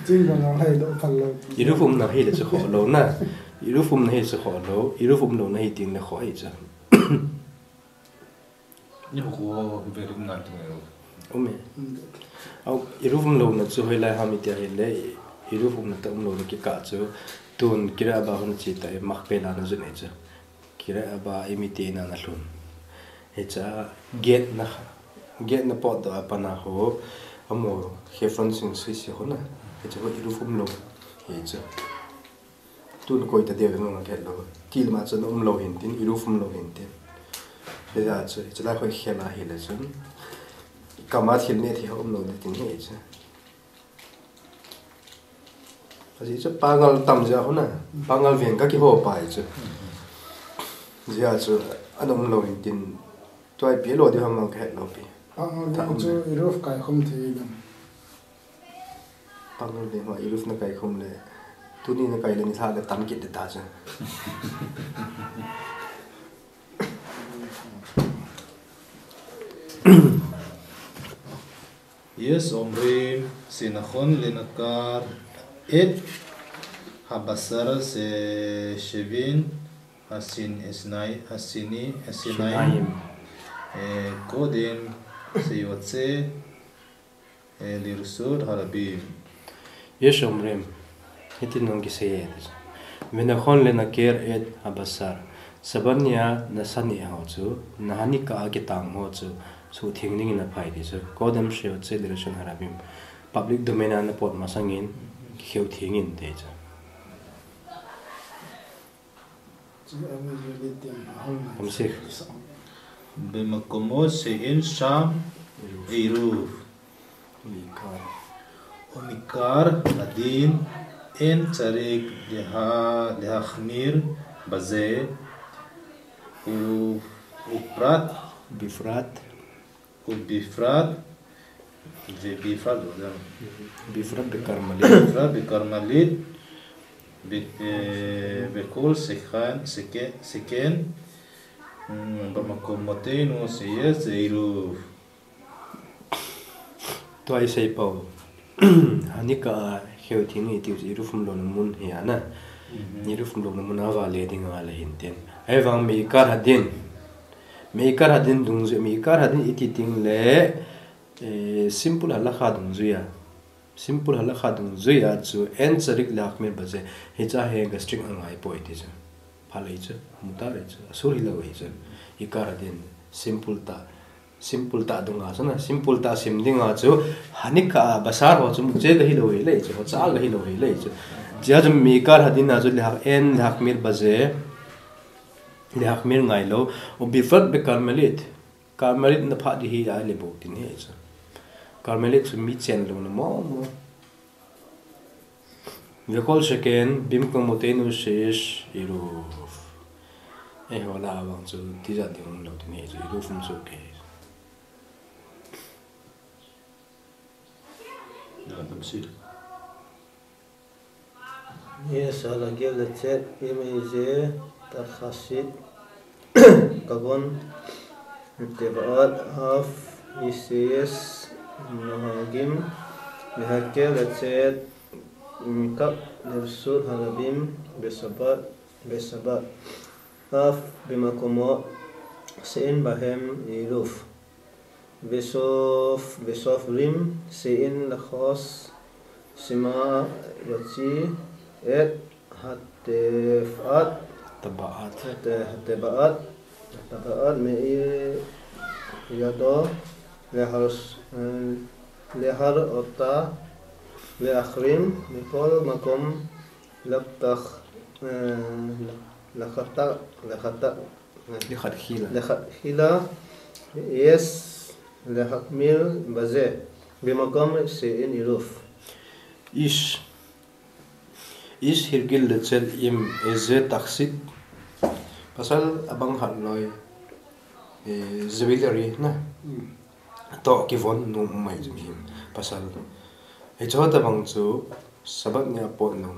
Chewing gum jong lei lou phal lou. Iruv umna hile chu khoh lou na. Iruv umna hi chu khoh lou. Iruv umlouna hi ding le khoh ahi chu. Ni khu khu ve rum nan tu ngai ro. Um e. Au, iruv umlouna chu hoilai ham iti ahile, iruv umna tah umlouna kikah chu, tun Kiryat Arba hung chi tah e, Makpela na jun e chu. Kiryat Arba imi ti na na lhun. Hicha, gate na, gate na potdoh a pat na ho, amaho, Hebron sing sui si ho na. Hicha ho iruv umlou. Hicha. Tun koi tah deu nung a khet lou. Tilma chun umlou hin tin, iruv umlou hin tin. Hijeh chun, chulai khoi khel ahile chun. Kama thil neh thei ho umlou ding tin hi chu. Ajeh chu pangal tam jeh a huna. Pangal veng ka kiho pai chu. Jeh chu, ana umlou hin tin. Tua ipi lou ding ham ka het lou pi. Pangal veng chu iruv kai khum thei dam. Pangal veng ho iruv na kai khum le, tuni na kai le nilhah le tam kit ding ta chu. יש אומרים שנכון לנקר את הבשר ש-, שבין השין-, השני-, השני-, השיניים, שיניים. אה, קודם שיוצא אה, לרשות הרבים. יש אומרים, hiti nung kisei e, ונכון לנקר את הבשר. Sabbath nia na sa neh ho chu, na hanikah a kitang ho chu, suhtheng dingin aphai ti chu. קודם שיוצא לרשות הרבים. Public domain a na pot masangin, kikhen theng in ti chu. תמשיך. במקומות שאין שם עירוב. ומעיקר. ומעיקר הדין אין צריך לה-, להחמיר בזה, ו-, ופרט. בפרט. ובפרט, ובפרט, בפרט בכרמלית. בפרט בכרמלית, ב-, אה, וכל שכן, שכן, שכן, במקומותינו שיש עירוב. Tua isei pau. Hanikah a kikhen theng in iti chu iruv umlouna mun hi ana. Mhm. Iruv umlouna mun a vale ding a le hin tin. Ahivang מעיקר הדין. מעיקר הדין dungjui, מעיקר הדין iti ding le, eh, simple הלכה dungjui a. Simple הלכה dungjui a chu אין צריך להחמיר בזה. Hicha hi gastric angai poi ti chu. Phal ahi chu, מותר ahi chu. אסור hilou ahi chu. עיקר הדין, simple tah. Simple tah dunga chu na. Simple tah sim dinga chu. Hanikah a בשר ho chu מותר hilou hileh chu. Ho chal hilou hileh chu. Chia chu מעיקר הדין a chu להח-, אין להחמיר בזה. להחמיר ngai lou. ובפרט בכרמלית. Carmelite na phat ding hi ahile bou tin hi chu. Carmelite chu mi chen louna mong mong. וכל שכן במקומותינו שיש עירוב. Eiho lah a vang chu tijat ding umlou tin hi chu עירוב um chu kei. יש הרגיל לצאת עם איזה תכשיט, כגון טבעת, אף שיש נוהגים להקל לצאת מכך לרשות הרבים בשבת, בשבת, אף במקומות שאין בהם עירוב. וסופ-, וסופרים שאין לחוש שמא יוציא את הטבעת, טבעת. הט-, הטבעת, הטבעת מידו להרס-, להראותה לאחרים מכל מקום לפתח-, אה, לכת-, לכת-, לכתחילה. לכתחילה יש להחמיר בזה במקום שאין עירוב. איש, איש הרגיל לצאת עם איזה תכשיט, pasal abang khat loi, eh, jewellery na. Hmm. Toh kivon nom mai chu mihem. Pasal. Hiche ho tobang chu Sabbath nia pot nom.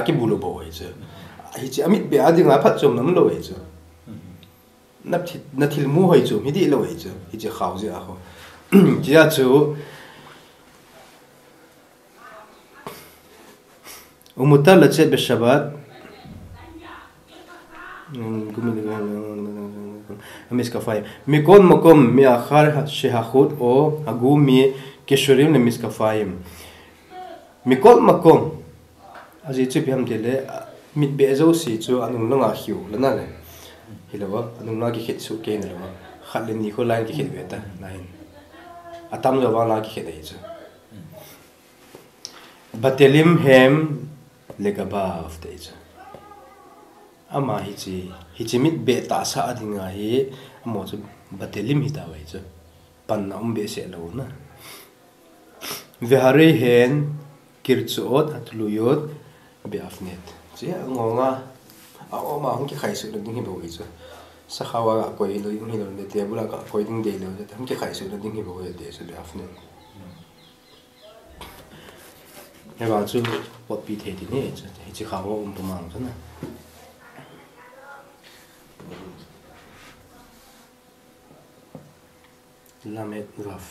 a kibulu bo hi chu. Hiche amit be a dinga phatchomna umlou hi chu. Na thi-, na thil mu hoi chu, hiti lou hi chu. Hiche khao jeh a ho. Tia chu. Umutar lachet be Shabbat. Miskafayim. Mikol makom, me'achar shehachut o hagumi keshurim lemiskafayim. Mikol makom. Ajeh chu ipi ham tile, mit be jouse chu anung langa khiu lana le. Hilou a, anung langa kikhet soh kei nalou a. Khat le ni kho line kikhet ve ta, line. Atam jou vang la kikhet ahi chu. Batelim hem legabav te chu. Ama hiche, hiche mit beh tahsa a dinga hi, amaho chu batelim hita uve chu. Panna um behseh lou na. Vehareihen, kirtsuot, hatluyot, beavnet. Chu angonga, a-oma hung kikhaisuh na ding hi bou hi chu. Sakhao a koi hilou, hilou le table a koi ding deilou, hung kikhaisuh na ding hi bou hi ti chu beavnet. Hivang chu potpi thei ti ne, chu, hiche khao um pumang chu na. Lamed Vav.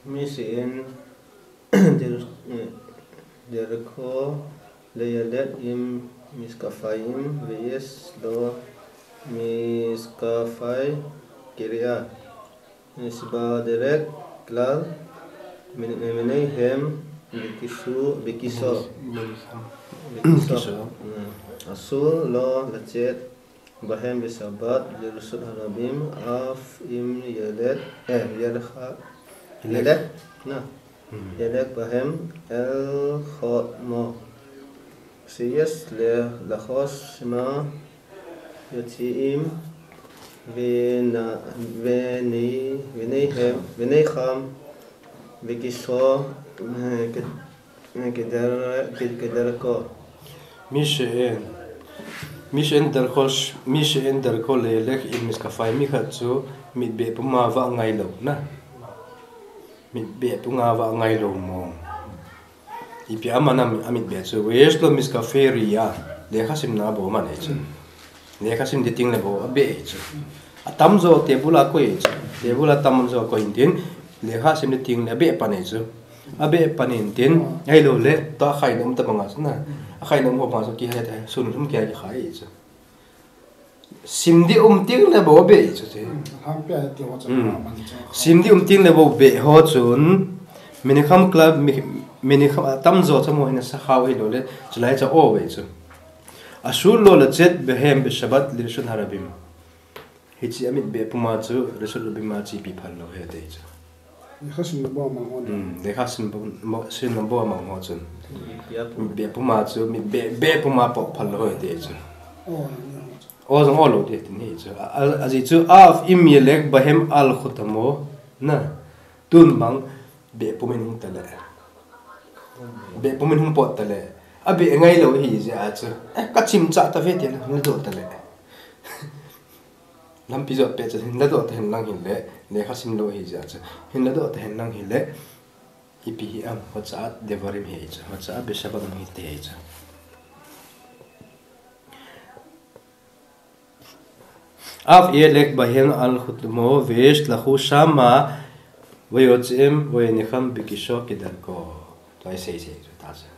Mi she'en der-, eh, derko leyaled im miskafayim veyes lo miskafay kiria. Isba derek klal min-, mineihem bikisu, bikiso. Mineihem. Bikiso. Bikiso. Hmm. Asul lo lachet bahem besabat lirshut harabim af im yelek, eh, yelek ha-, yelek. Yelek. Na. Hmm. Yelek bahem el khot mo. Siyes le lakhos ma yochiim vena-, venei-, veneihem, veneikham, vekiso, eh, ke-, eh, keder-, ke-, kederko. Mi she'en. Mi she'en derko, mi she'en derko leyaled im miskafay, mi khat chu mit beh puma va ngailou na. Mit beh puma va ngailou mo. Ipi aman a mi-, amit beh chu, veyes lo miskafay kiria, lekha simna bou aman ahi chu. Lekha sim ding teng le bou abeh ahi chu. Atamjo table a koi ahi chu. Table a tamjo koi in tin, lekha sim ding teng le abeh pan ahi chu. Abeh pan in tin, ahilou le, tua akhai nom tabang a chu na. Akhai nom ho bang a chu kihai ta, sun lhum kihai kikhai ahi chu. Sim ding um teng le bou beh chu ti. Hmm, lampi a ti ho chu Hmm. Sim ding um teng le bou beh ho chun, mineihem klal, mi-, mineihem atamjo chu mo hin sakhao hilou le, chulai chu o ve chu. Asul lo lachet bahem besabat lirshut harabim. Hiche amit beh puma chu rishut harabim a chu ipi phal lou ahi ti chu. Lekha simna bou mang ho. Hmm, lekha sim bou, mo, simna bou mang ho chun. Mit beh puma chu, mit beh, beh puma pot phal lou ahi ti chu. Oh, yeah. O jong o lou ti, ti ni chu. A, a, ajeh chu, af im yelek bahem al khutamo. Na. Tun bang, beh pum in hung ta le. Beh pum in hung pot ta le. Abeh ngailou ahi jeh a chu. Eh, ka chimcha ta ve ti na, na do ta le. Lampi jot pet chu hin ladoh ta hen lang hile, lekha sim lou ahi jeh chu. Hin ladoh ta hen lang hile, ipi hi am, hotsa devarim hi chu, hotsa besabat hi te hi chu. Af yelek bahem al khutamo veyes lakhos ma veyotziim veneihem bikiso kederko. Tua hi sei sei chu ta chu.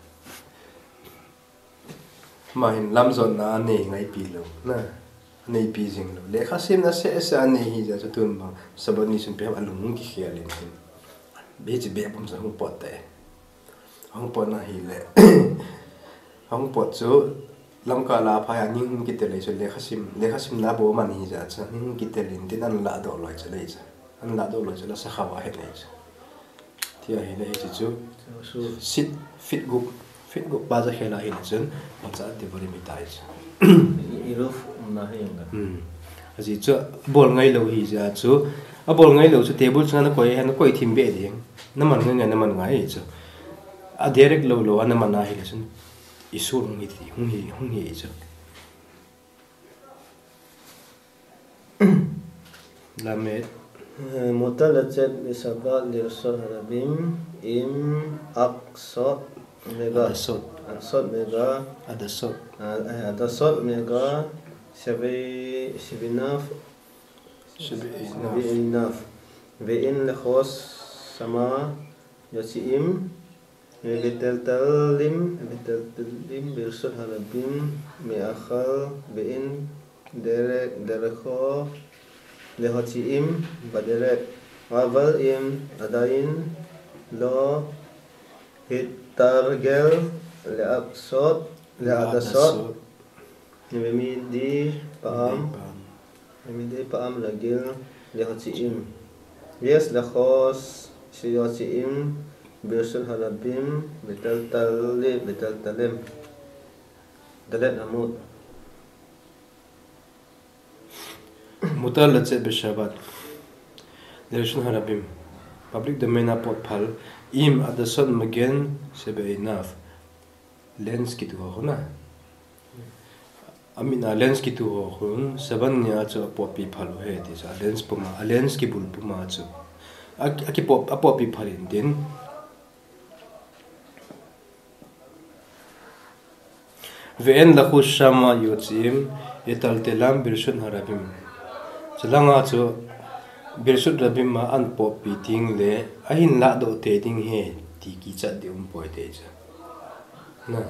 Ama hin lamjotna anei ngaipi lou, na, aneipi jing lou. Lekha simna seh seh anei ahi jeh chu tun bang, Sabbath ni sung ipi ham alung hung kikhel in tin. Hiche beh pum chu hung pot te. Hung pot na hile. Hung pot chu lamkai a phai a ning hung kitel le chu lekha sim, lekha simna bou aman ahi jeh chu ning hung kitel in tin ana ladoh loi chu le chu. Ana ladoh loi chu la sakhao a ahet le chu. Tia hile hiche chu. Su. Sit, feet gup, feet gup pa ja khel a hile chun, hotsa devarim hi ta hi chu. I, i roof umna hi ang ka. Hmm. Ajeh chu, abol ngailou ahi jeh chu, abol ngailou chu table chunga nakoi, nakoi thim be ding. Naman ngai ngai, naman ngai hi chu. A direct lou lou, a naman a hile chun, isur hung hi ti, hung hi, hung hi chu. Lamed. Eh, mutar lachet besabat lirshut harabim im aksot mega. Adasot. Aksot mega. Adasot. Ah, eh, adasot mega. Sheve-, sheveinav. Sheveinav. Sheveinav. Ve'en lakhos shama yotziim. Veteltalim, veteltalim, birshut harabim, me'achal, ve'en, derek, derekho, lehotziim, baderek, aval im, adayin, lo, hitargel, le'aksot, le'adasot, ve'emidi pa'am, ve'emidi pa'am ragil, lehotziim. Veyes lakhos, sheyotziim, birshut harabim, veteltalim, veteltalim. Dalet amud. Mutar lachet beshabat. Lirshut harabim. Public domain a pot phal. Im adasot magen sebeinav. Lens kitu ho na. Amin a lens kitu ho khun, Shabat nia chu apotpi phal u ahi ti chu, a lens puma, a lens kibul puma chu. A, a kipot, apotpi phal in tin. Ve'en lachush sham yotzeim, yetaltelam birshut harabim. Chulanga chu birshut harabim a ahin potpi ding le, ahin lahdoh tei ding ahi, ti kichat ding um poi ti chu. Na,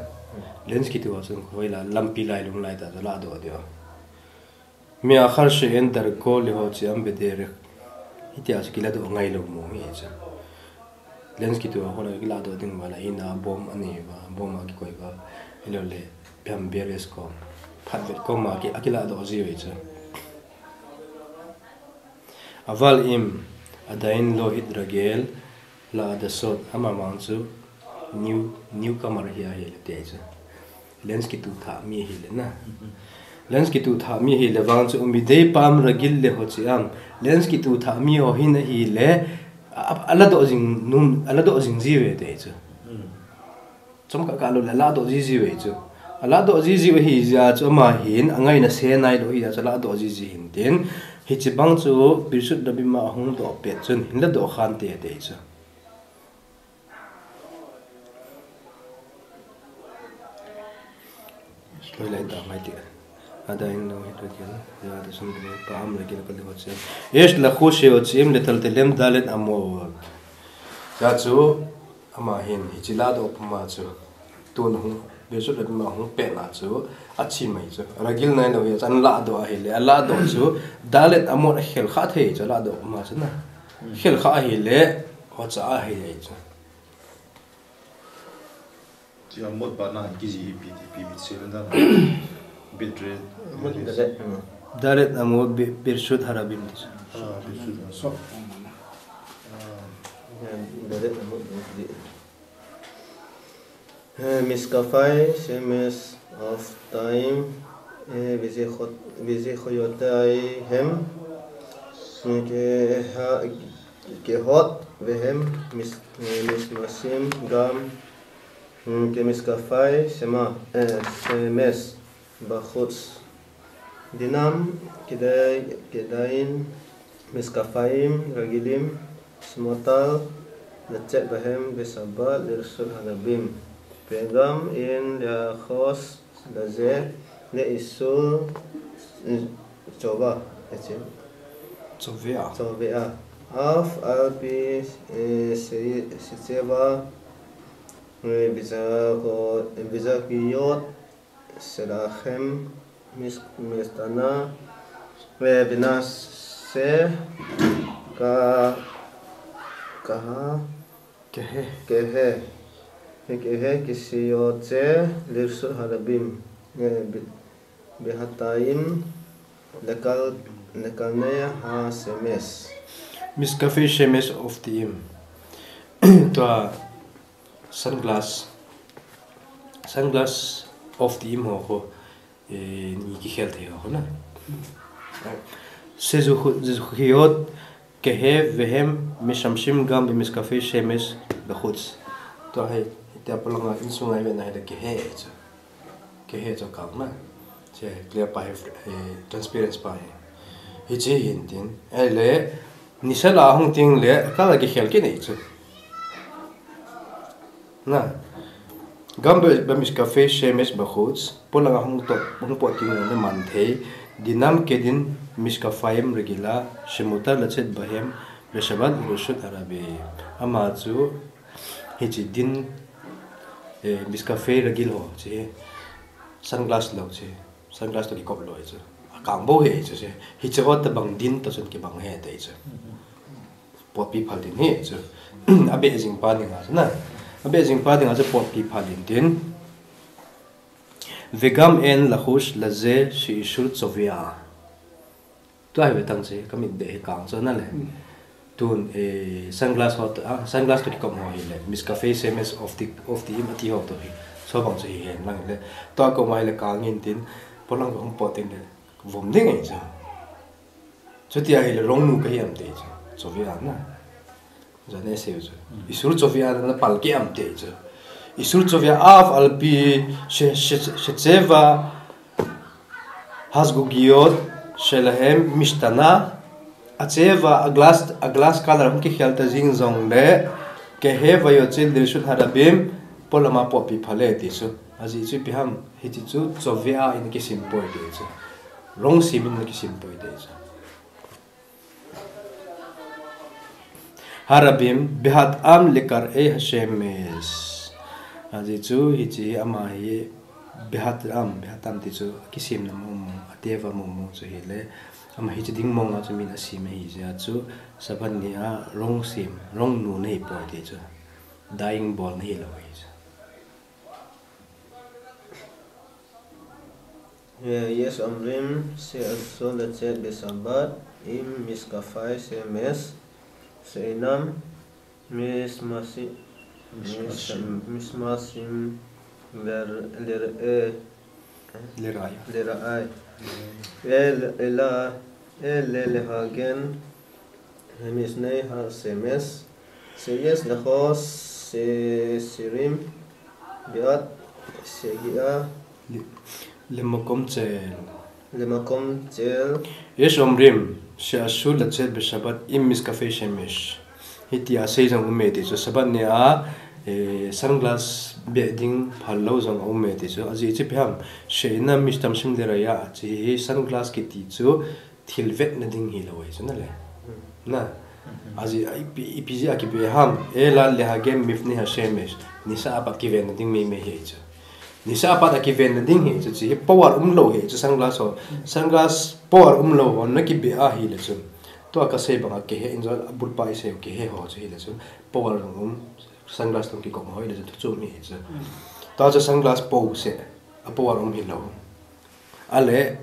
lens kitu ho chun hoilai, lampi lailung lai tah chu lahdoh diu. Me'achar she'en darko lehotzeam bederech. Hitia chu kilahdoh ngailou mong ahi chu. Lens kitu ho khun a kilahdoh ding uva la, in a bomb anei uva, bomb a kikoi uva. Ahilou le, peham beres kom. Phatvet kom a ki, akilahdoh jiu ahi chu. Aval im, adain lo hitregel lahadasot, amavang chu new, newcomer ahi ahile ti chu. Lens kitu thah mi ahile na. Lens kitu thah mi ahile vang chu, umidei pa'am ragil lehotzeam. Lens kitu thah mi ho hin ahile, a, a, alahdoh jing nom, alahdoh jing jiu ahi ti chu. Chomkhat kah lou le alahdoh jiji uve chu. Alahdoh jiji u ahi jeh a chu ama hin, angaina se nailou ahi jeh a chu alahdoh jiji hin tin. Hiche bang chu birshut harabim a ahung doh pet chun, hin lahdoh khante ti chu. Hoilai tah mai ti. Adain lo hitregel, lahadasot bederech, pa'am ragil lehotzeam. Yesh lachush she'otzeim letaltelem dalet amot. Hijeh chun, ama hin, hiche lahdoh puma chu. Tun hung, birshut harabim a hung pet na chu, achim ahi chu. Ragil nailou ahi chu, ahin lahdoh ahile, alahdoh chu, dalet amot akhel kha thei chu, lahdoh puma chu na. Khel kha ahile, hocha ahi ahi chu. Chi amot bana kiji hi pi ti pi bit se dan. Bit red. Amot dalet, hmm. Dalet amot bi-, birshut harabim ti. Ah, birshut harabim. So. Ah. Dalet amot di. Eh, Miskafei shemesh avtaim, eh, vizichot-, vizichotaihem, keha-, kehot vehem mis-, eh, mishmashim gam, Hmm, kemiskafei shema-, eh, shemesh bachutz. Dinam kedai-, kedain miskafim ragilim shemutar lachet bahem beshabbat lirshut harabim. Pegam in le'achos laze le'isur, mm, tsova, eh, tsovea. Tsovea. Af al pi, eh, se-, setseva, eh, vizako-, vizakiyot shelachem mis-, mishtana, eh, vinase ka-, kaha, kehe. Kehe. Kehe kishiyotze lirshut harabim. Eh, bi-, behataim lekal-, lekalnei hashemesh. Miskafei shemesh ovteim. Tua sunglass, sunglass ovteim ho khu, eh, ni kikhel thei ho khu na. Sezukhu-, zezukhiyot kehe vehem mishmashim gam bemiskafei shemesh bachutz. Tua hi, hitia polanga insunga ivet na hi le kehe chu. Kehe chu kang na. Che clear pa hi, eh, transparent pa hi. Hiche hin tin. Ahile, nisa la hung teng le, kal a kikhel kit ahi chu. Na. Gam be-, bemiskafei shemesh bachutz, polanga hung to, hung pot teng le man thei. Dinam kedin miskafim ragila, shemutar lachet bahem, beshabbat lirshut harabim. Ama chu, hiche din, eh, miskafei ragil ho, che, sunglass lou che. Sunglass toh kikop lou ahi chu. Akang bou ahi chu se. Hiche ho tobang din toh chun kibang ahi ti chu. Potpi phal din ahi chu. Abeh jing pa dinga chu na. Abeh jing pa dinga chu potpi phal din tin. Vegam en lachush laze she'isur tsovea. Tua hi ve tang che, ka mit beh hi kang chu na le. Hmm. Tun, eh, sunglass ho, ah, sunglass toh kikop ho hi le, miskafei shemesh ovte-, ovteim ati ho toh hi. Chubang chu hi hen lang le. Tua koma hi le kang in tin, polang ka hung pot teng le, vom ding ahi chu. Chuti ahile rongnu kahi am ti chu. Chovea na. Jane seu chu. Isur chovea na pal kei am ti chu. Isur chovea av alpi she, she, shecheva hasgugiot shelahem mishtana. Acheva a glass, a glass color hung kikhel ta jing jongle keheva yotzil lirshut harabim polama popi phale ti chu. Ajeh chu ipi ham, hiche chu chovea in kisim poi ti chu. Rongsim in kisim poi ti chu. Harabim, behat am lekar ei hashemesh. Ajeh chu hiche ama hi behat am, behat am ti chu kisimna mong mong, ateva mong mong chu hile. Ama hiche ding mong a chu min asim ahi jeh chu, Shabbat ni a rongsim, rongnu nahi poi ti chu. Dyeing bol nahi lou ahi chu. ויש אומרים שאסור לצאת בשבת עם משקפי שמש שאינם משמשים, משמשים לר-, לרעה, לרעה. לרעה. אל-, אלא, אלא להגן מפני השמש, שיש לחוש שסירים בעת שהגיעה למקום צל. למקום צל. יש אומרים שאסור לצאת בשבת עם משקפי שמש. Hitia sei jong aume ti chu, Shabbat ni a, eh, sunglass beh ding phal lou jong aume ti chu. Ajeh chu ipi ham, שאינם משתמשים לרעה, hiche hi sunglass kiti chu thil vetna ding hilou ahi chu nale. Na. Ajeh, ipi, ipi jeh a kibe ham, אלא להגן מפני השמש. Nisa a pat kivenna ding mei mei ahi chu. Nisa a pat a kivenna ding ahi chu, hiche hi power umlou ahi chu, sunglass ho. Sunglass power umlou ho nakibe ahile chun. Tua kasei banga kehe in jong abul pa isei u kehe ho chu hile chun. Power jong um, sunglass tong kikong ho hile chun thu chu um ahi chu. Tua chu sunglass po seh, a power um hilou. Ale,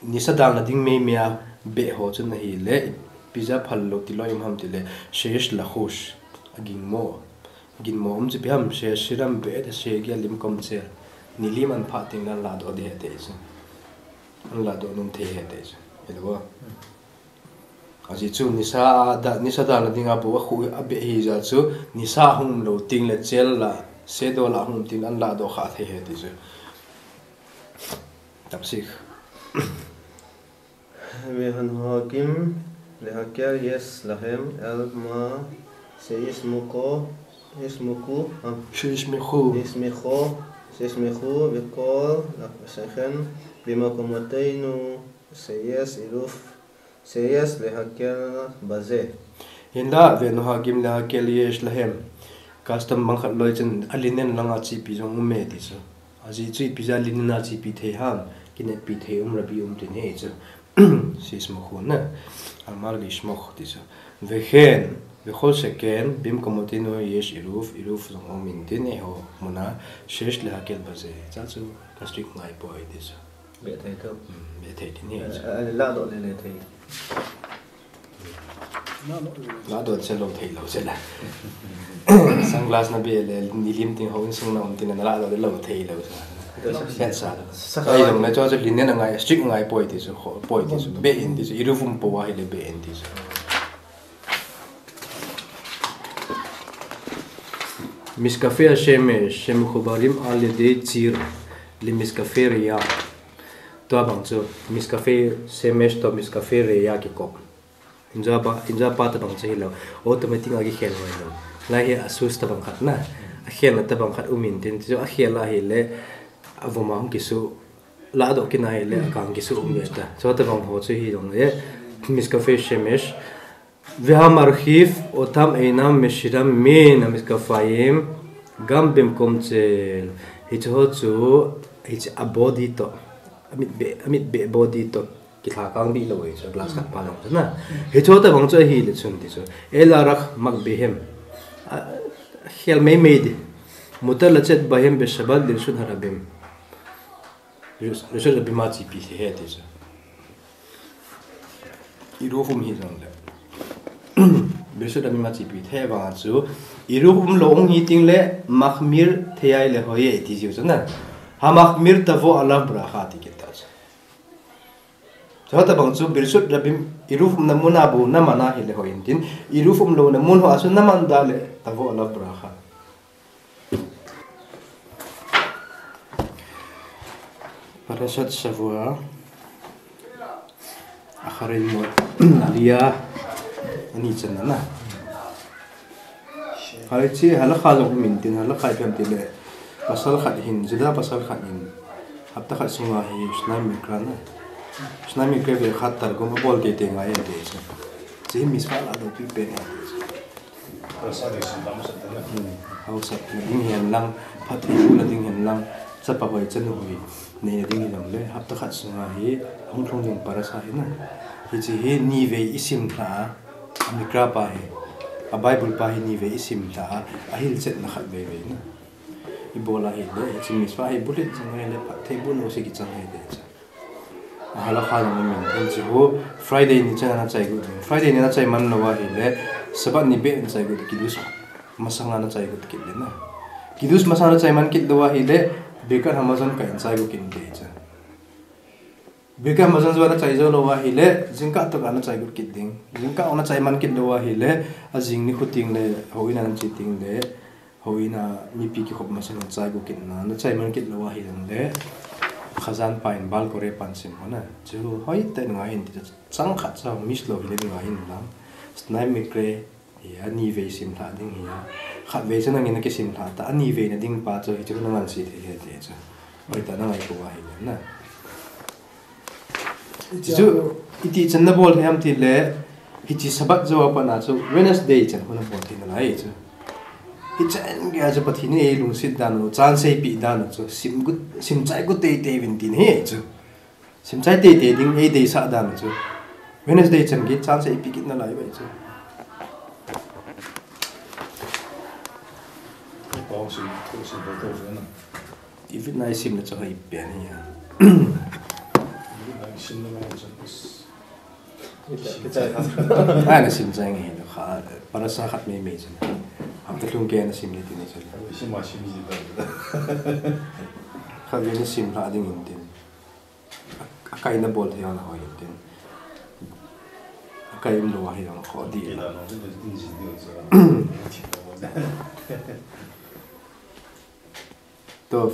nisa dalna ding mei mei a beh ho chun ahile, ipi jeh a phal lou tilou um ham tile, שיש לחוש, aginmo. Ginmo um chu ipi ham, שסירים בעת שהגיעה למקום צל. Nilim ahin phah teng le ahin lahdoh ding ahi ti chu. Ahin lahdoh nom thei ahi ti chu. Hilou a. Ajeh chu nisa a da, nisa dalna dinga bou a khu a beh ahi jeh chu, nisa hung um lou teng le צל la, shadow la hung um teng le ahin lahdoh kha thei ahi ti chu. תמשיך. והנוהגים להקל יש להם על מה שיסמכו, שיסמכו. שיסמכו, שיסמכו וכל שכן במקומותינו שיש עירוב, שיש להקל בזה. Hinla, והנוהגים להקל יש להם. Custom bang khat loi chun, a linen langa chepi jong aume ti chu. Ajeh chu ipi jeh a linen a chepi thei ham, kineppi thei um, רבים um tin ahi chu. שיסמכו na, על מה לסמוך ti chu. וכן, וכל שכן במקומותינו יש עירוב, עירוב jong um in tin eiho muna, שיש להקל בזה. Chua chu ka strict ngai poi ti chu. Beh thei thou. Hmm, beh thei tin ahi chu. Eh, eh, lahdoh le le thei. Lahdoh se lou thei lou se la. Sunglass na beh le, nilim teng houin sunga um teng le nalahdoh le lou thei lou se. Sa, sa. Ahilou le chua chu linen angai, strict angai poi ti chu, kho, poi ti chu. Beh in ti chu, עירוב um pou ahile beh in ti chu. משקפי השמש שמחוברים על ידי ציר למשקפי ראייה. Tua bang chu משקפי שמש toh משקפי ראייה kikop. Inja pa, inja pa tabang chu hilou. Automatic a kikhel hilou. Lai hi a switch tabang khat na. A khelna tabang khat um in tin chu a khel ahile a vom a hung kisu. Lahdoh kit ahile a kang kisu um ve ta. Chua tabang ho chu hilou le. משקפי שמש והמרחיב אותם אינם משרים מן המשקפיים גם במקום צל. Hiche ho chu, hiche a body toh, amit beh, amit beh body toh kilha kang dih lou ahi chu, glass khat pa jong chu na. Hiche ho tabang chu ahile chun ti chu. אלא רק מגביהים. A, khel mei mei ding. מותר לצאת בהם בשבת לרשות הרבים. Reshut, reshut rabim a chepi thei ahi ti chu. עירוב um hi jongle. Reshut rabim a chepi thei vang chu. עירוב umlou um hi teng le מחמיר thei ahile hoi e ti jiu chu na. המחמיר תבוא עליו ברכה ti kit ta chu. Chutabang chu Birshut Rabim, Eruv umna muna bou naman ahile hoi intin, Eruv umlouna mun hoa chu naman da le tavo alav bracha. Parashat Shavua, Acharei Mot, Aliyah, ani channa na. Hiche halakha jong um intin, halakha ipi ham itile, pasal khat hin, Juda pasal khat hin, hapta khat sunga hi Shnai Mikra na. Shnai Mikra ve'achad Targum abol teitei ngai ati chu. Hiche hi mitzvah lah a loupi pen ahi ati chu. Parasha ding sim tam sat na. Hmm. Hausatna ding hen lang, phattheina ding hen lang, chapa hoi chanu hoi neina ding hijongle, hapta khat sunga hi hung lhung ding parasha hi na. Hiche hi nivei isim lha a, a Mikra pa hi, a Bible pa hi nivei isim lha a, ahilchetna khat veivei na. Ibol ahile, hiche mitzvah hi bulhit jing ahile, phatthei bu noise kichang ahi ti chu. Halakha jong um intin, hiche hi Friday ni chan ana chai got ding. Friday ni ana chai man lou ahile, Sabbath ni beh ana chai got, Kiddush masanga ana chai got kit ding na. Kiddush masanga ana chai man kit lou ahile, Birkat Hamazon kah in chai got kit ding ti chu. Birkat Hamazon jong ana chai jou lou ahile, jingkah toh ana chai got kit ding. Jingkah ana chai man kit lou ahile, ajing nikho teng le, houin a ana che teng le, houin a mipi kikhop masang in chai got kit na, ana chai man kit lou ahi jongle, Chazan pa in Baal Koreh pa ana sim ho na. Hiche hoitah in ngai in ti chu, chang khat cha miss lou hile ngai in lang. Shnai Mikra hi a nivei sim lha ding hi a. Khatvei chu nangin nakisim lha ta, anivei na ding pa chu hichu nangan sei thei ahi ti chu. Hoitah in nangai pou ahi na. Hichu, iti chan nabol thei ham itile, hiche Sabbath jou a pat na chu Wednesday chan khu nabol thei nalai chu. Hichan geiya chu Pathen in eilungset dan u, chance eipeh dan u chu, sim got, sim chai got teitei uvin tina ahi chu. Sim chai teitei ding eideisah dan u chu. Wednesday chan gei chance eipeh kit nalai uve chu. Pao sim, thu sim, thu sim na. David in eisimna chu hoi pen ahi a. David in eisimna chu, ai, nasim chai nge hi kha, parasha khat meimei chu. Hapta lhung kei nasim le tina chu. Sim a sim ji da. Khatvei nasim lha ding intin. Akai nabol thei hon hoi intin. Akai umlou ahi jong kho ding. Kila no, ni ji ni chu. Tov.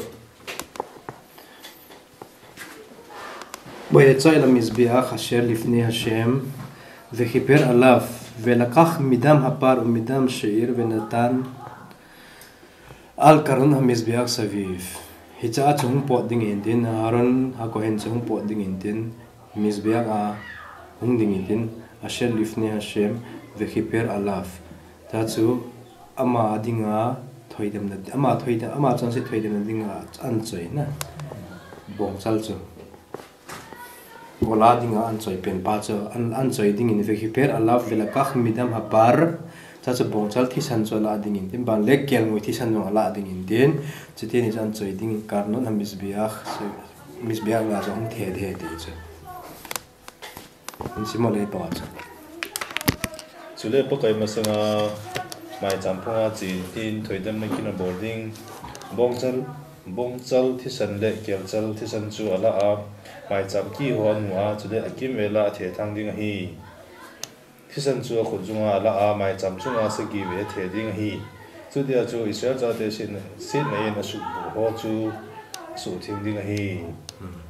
ויצא אל המזבח אשר לפני השם, וכיפר עליו, ולקח מדם הפר ומדם שעיר ונתן על קרנות המזבח סביב. Hichea chu hung pot ding intin, Aaron HaKohen chu hung pot ding intin, Mizbeach a hung ding intin, אשר לפני השם וכיפר עליו. Hichea chu ama dinga thoidemna, ama thoidem, ama chonset thoidemna dinga anchoi na. Bongchal chu. Ola dinga anchoi pen pa chu, an, anchoi dingin וכיפר עליו ולקח מדם הפר. Hichea chu bongchal thisan chu alah ding intin, ban le kelngoi thisan jong alah ding intin. Chuteni chu anchoi dingin קרנות המזבח, Mizbeach a chu hung thethei ti chu. Hiche mo le pa chu. Chule Pakai masanga maicham phunga chun thoidemna kin abol ding. Bongchal, bongchal thisan le kelchal thisan chu alah a, maicham kihou a, chule akimvel a athethang ding ahi. Thisan chu akhut junga alah a, maicham chunga sagi vei athe ding ahi. Chutia chu Israel chate setna, setna in asuhbur ho chu asuhtheng ding ahi. Hmm.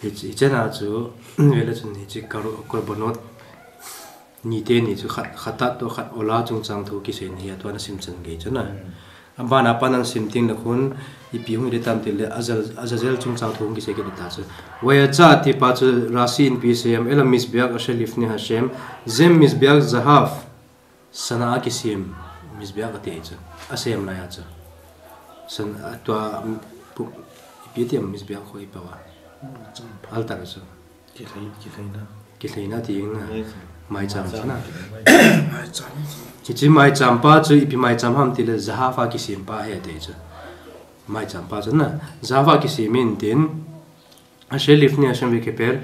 Hiche, hichea chu, vele chun hiche kar-, korbanot ni teni chu khat, khatat toh khat ola chungchang thu kisei ahi, tua nasim chan gei chu na. Hmm. Abana pat nasim teng le khun, ipi hung hi tam itile, Azazel, Azazel chungchang thu hung kisei kit ta chu. ויצא ati pa chu Rashi in ipi asei em, אל המזבח אשר לפני השם, זה מזבח זהב, sana a kisem, Mizbeach ati chu. Asem lai a chu. San, a tua, um, pu-, ipi ti em Mizbeach khu ipi va. Altar chu. Kilhei, kilheina. Kilheina ti na. Maicham. Maicham chu na. Maicham. Hiche maicham pa chu ipi maicham ham itile zahav a kisem pa ahi ati chu. Maicham pa chu na. Zahav a kisem intin. אשר לפני השם וכיפר,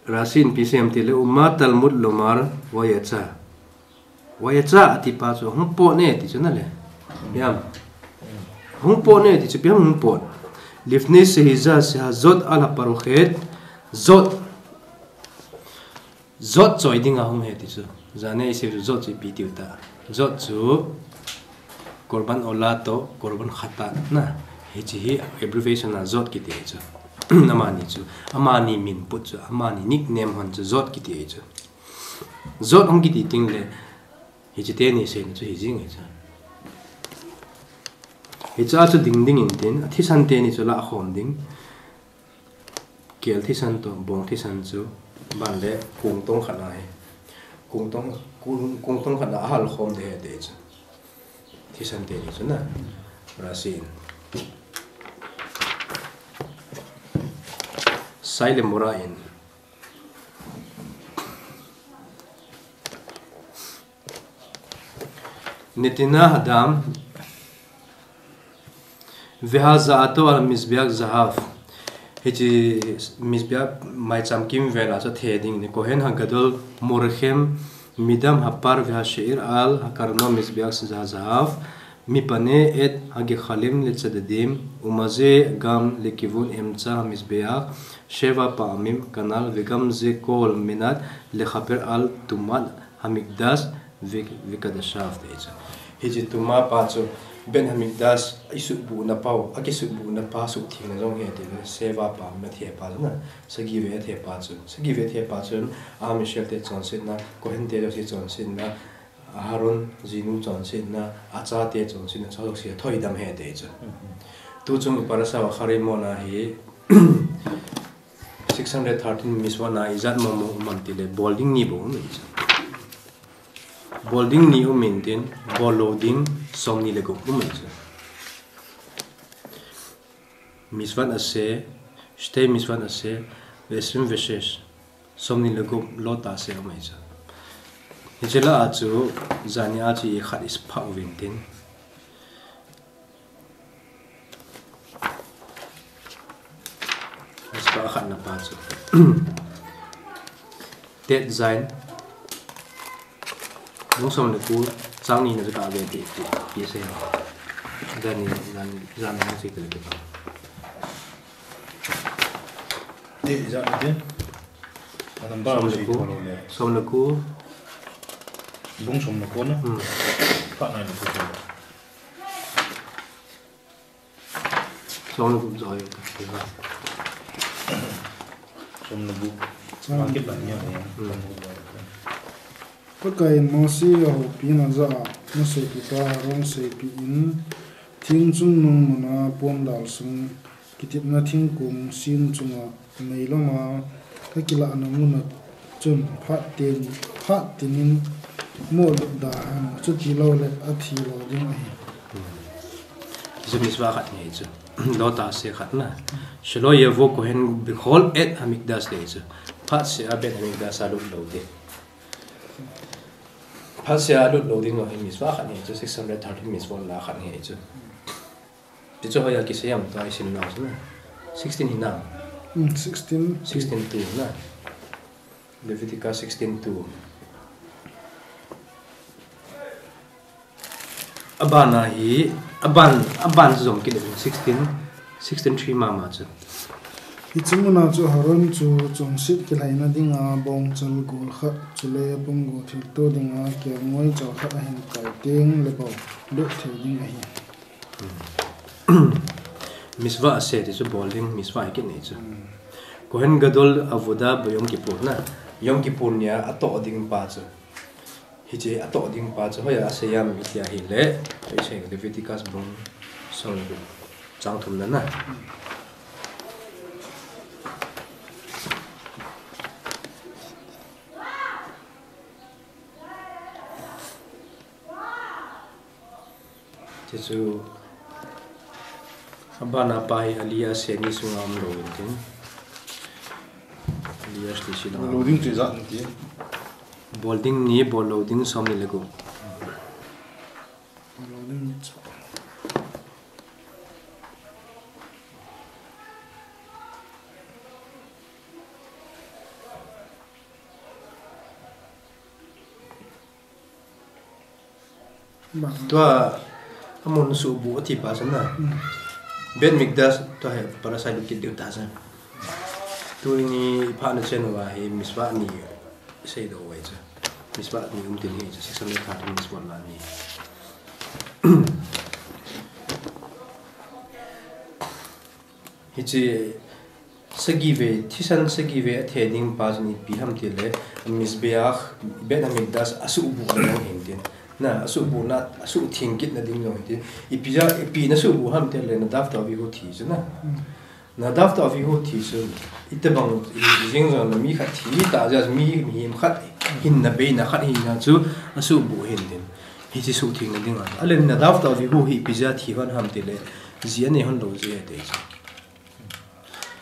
Rashi in ipi asei em itile, ומה תלמוד לומר ויצא. ויצא ati pa chu hung pot e ti chu na le. Ipi ham. Hung pot e ti chu ipi ham hung pot. לפני שהזיז, שהזיז על הפרוכת, זיז. Zot choi dinga hung ahi ti chu. Jani a isei chu zot chu ipi tiu ta. Zot chu Korban Ola toh Korban Khatat na. Hiche hi abbreviation a zot kiti ahi chu. Amani chu, amani min put chu, amani nickname hon chu zot kiti ahi chu. Zot hung kiti teng le, hiche teni seina chu hijing ahi chu. Hiche a chu ding ding intin, athisan teni chu lah khom ding. Kel thisan toh bong thisan chu ban le kung tong khat ahi. Kung tong, kung, kung tong khat a hal khom ding ahi ti chu. Thisan teni chu na. Rasin. Sai le mura in. Netina hatam, vehaza'ato al mizbeach zahav. Hiche mizbeach maicham kimvel a chu the ding ni. Kohen hagadol murchem midam hapar vehashe'ir al hakarno mizbeach zahav. Mipane et hagechalim letzedadim, umaze gam lekivun emtza hamizbeach, sheva pa'amim kanal, vegam ze kol menat lechaper al tumat hamikdash ve-, vekadashav te chu. Hiche tuma pa chu, Bet Hamikdash isuhbuhna pau, akisuhbuhna pa suhthengna jong ahi ti le, sheva pa'amim athe pa chu na, sagi ve athe pa chu, sagi ve athe pa chu, Am Yisrael te chonsetna, Kohen te jouse chonsetna, Aharon jinu chonsetna, achate chonsetna, chu jouse athoidam ahi ti chu. Mhm. Tuchung parasha Acharei mona hi, six hundred thirteen mitzvot na ijat mong mong um am ti le, bol ding ni bou um ahi chu. Bol ding ni um intin, bol lou ding somni le gup um ahi chu. Mitzvat aseh, shtei mitzvat aseh, ve'esrim ve'shesh, somni le gup lo ta'aseh um ahi chu. Hiche lah a chu, jani a chu ikhat iphah uvin tin. Mitzvah khatna pa chu. Tet Zayin. Bung som le ko, chang nina chu ka ve ti, ti, ti sei. Jani, jani, jani hung sei te le ti. Tet Zayin te. A number som le ko, som le ko. Bung som le ko na. Hmm. Ka nai le ko. Som le gup joi. Som le gup. Chang. Pakai in Mose a houpina jah a, naseipipa Aaron seipeh in, thing chungnung muna pondal sung kitepna thingkong sin chunga meilama akilahna muna chun phat tin, phat tin in moh lut da hen, chuti lou le athi lou ding ahi. Hichu mitzvah khat ahi chu. Lo ta'aseh khat na. Shelo yavo kohen bechol et hamikdash ahi chu. Phat seh a Bet Hamikdash a lut lou ding. Phat seh a lut lou ding lou hi mitzvah khat ahi chu, six hundred thirteen mitzvot lah a khat ahi chu. Ti chu hoiya kisei ham tua isim nau chu na. Sixteen hinam. Hmm, sixteen. Sixteen two na. Leviticus sixteen two. Abana hi, aban, aban chu jom kit le sixteen, sixteen three mama chu. Hiche muna chu Aaron chu chonset kilhaina dinga bongchal gol khat, chule pumgo thilto dinga kelngoi chal khat ahin kai teng le bou lut thei ding ahi. Mitzvah aseh ti chu bol ding, mitzvah hi kit nei chu. Hmm. Kohen Gadol Avodah Yom Kippur na. Yom Kippur nia atoh ding pa chu. Hiche atoh ding pa chu hoiya asei ham iti ahile, isei Leviticus bung som le gup chang thumna na. Hmm. Chuchu, abana pa hi ali a seni sunga um lou intin. Ali a sli sli langa. Bol lou ding chu ijat intin. Bol ding ni, bol lou ding som ni le gup. Bol lou ding ni chu. Tua, amun suhbuh ati pa chu na. Hmm. Bet Mikdash, tua hi parasha lut kit diu ta chu. Tuni phat na chen uva hi mitzvah ni. Sei do wai chu. Mitzvah ni um tin hi chu, six hundred thirteen mitzvot la ni. Hiche sagi ve, thisan sagi ve athe ding pa chu ipi ham tile, Mizbeach, Beit Hamikdash asuhbuh na hin tin. Na, asuhbuh na, asuhtheng kit na ding jong hin tin. Ipi ja, ipi na suhbuh ham tile, Nadav to Avihu thi chu na. Nadav to Avihu thi chu, itobang, i, i jing jong na mi khat thi ta jeh, mi, mihem khat hinna beina khat hina chu, asuhbuh hin tin. Hiche suhtheng na ding a. Ale Nadav to Avihu hi ipi jeh a thi hon ham tile, ji anei hon lou jeh a ti chu.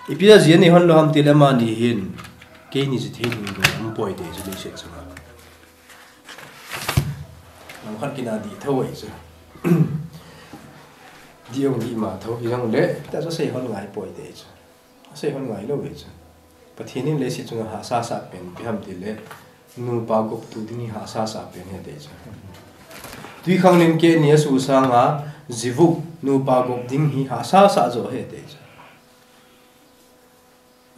Ipi jeh a ji anei hon lou ham tile amani hin, keini ji thei ding lou, um poi ti chu leiset chunga. Lam khat kina dih tho ahi chu. Dih jong dih ma tho, hijongle, ta chu asei hon ngai poi ti chu. Asei hon ngai lou ahi chu. Pathen in leiset chunga hahsa sah pen ipi ham tile, nupa goptu ding hi hahsa sah pen ahi ti chu. Twikhanglen keini asu sanga, zivug, nupa gop ding hi hahsa sah jo ahi ti chu.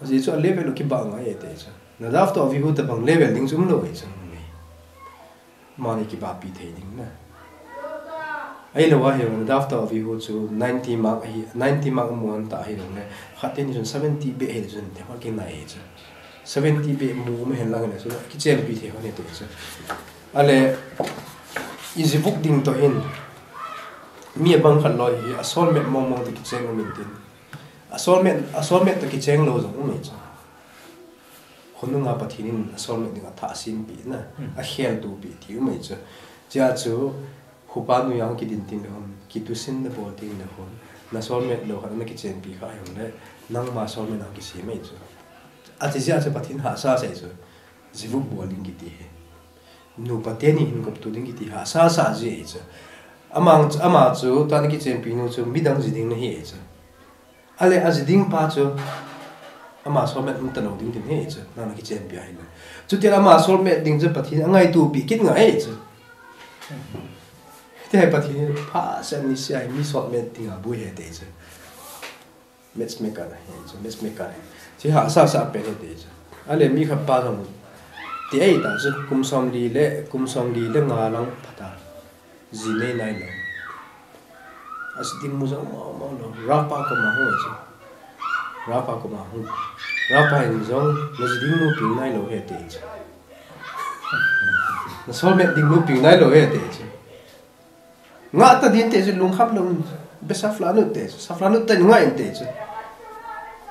Ajeh chu a level u kibah ngai e ti chu. Nadav to Avihu tobang level ding chu um lou e chu. Amani kibahpi thei ding na. Ahilou a hi Nadav to Avihu chu ninety mark ahi, ninety mark amu hon ta ahilou le. Khat teni chun seventy beh ahi chun te hon kinai e chu. Seventy beh mu um hen lang le chu kichenpi thei hon e ti chu. Ale i zivug ding to hin mi abang khat loi hi asolmet mong mong te kichen um in tin. Asolmet, asolmet to kicheng lou jong um ahi chu. Khonunga Pathen in asolmet ding athah sem pi na, akheltup pi ti um ahi chu. Chea chu, hupa noiya hung kidin teng le hon, kitushin na bol teng le hon, na solmet lou khat na kichenpi kha hon le, nangma solmet na kisem ahi chu. Athi jeh a chu Pathen hahsa sa ahi chu, zivug bol ding kiti hi. Nupa teni hin goptu ding kiti hahsa sa ji ahi chu. Ama, ama chu, tana kichenpi nu chu, midang ji ding na hi ahi chu. Ale aji ding pa chu, ama solmet um talou ding tin hi chu, nana kichenpi ahile. Chuti ama solmet ding chu Pathen in angaitupi kit ngai ahi chu. Ti hi Pathen in pha se ni se ahi mi solmet ding aboi ahi ti chu. Matchmaker ahi chu, matchmaker ahi. Chi hahsa sa pen ahi ti chu. Ale mi khat pa jong ti ahi ta chu, kum somli le, kum somli le nga lang pha ta. Ji nei nailou. Aji ding mu jong mo mo lou. Rav pa koma hung chu. Rav pa koma hung. Rav pa in jong, na ji ding mu peng nailou ahi ti chu. Na solmet ding mu peng nailou ahi ti chu. Nga ta din ti chu lungkham lou. Be safla nu ti chu. Safla nu ta nga in ti chu.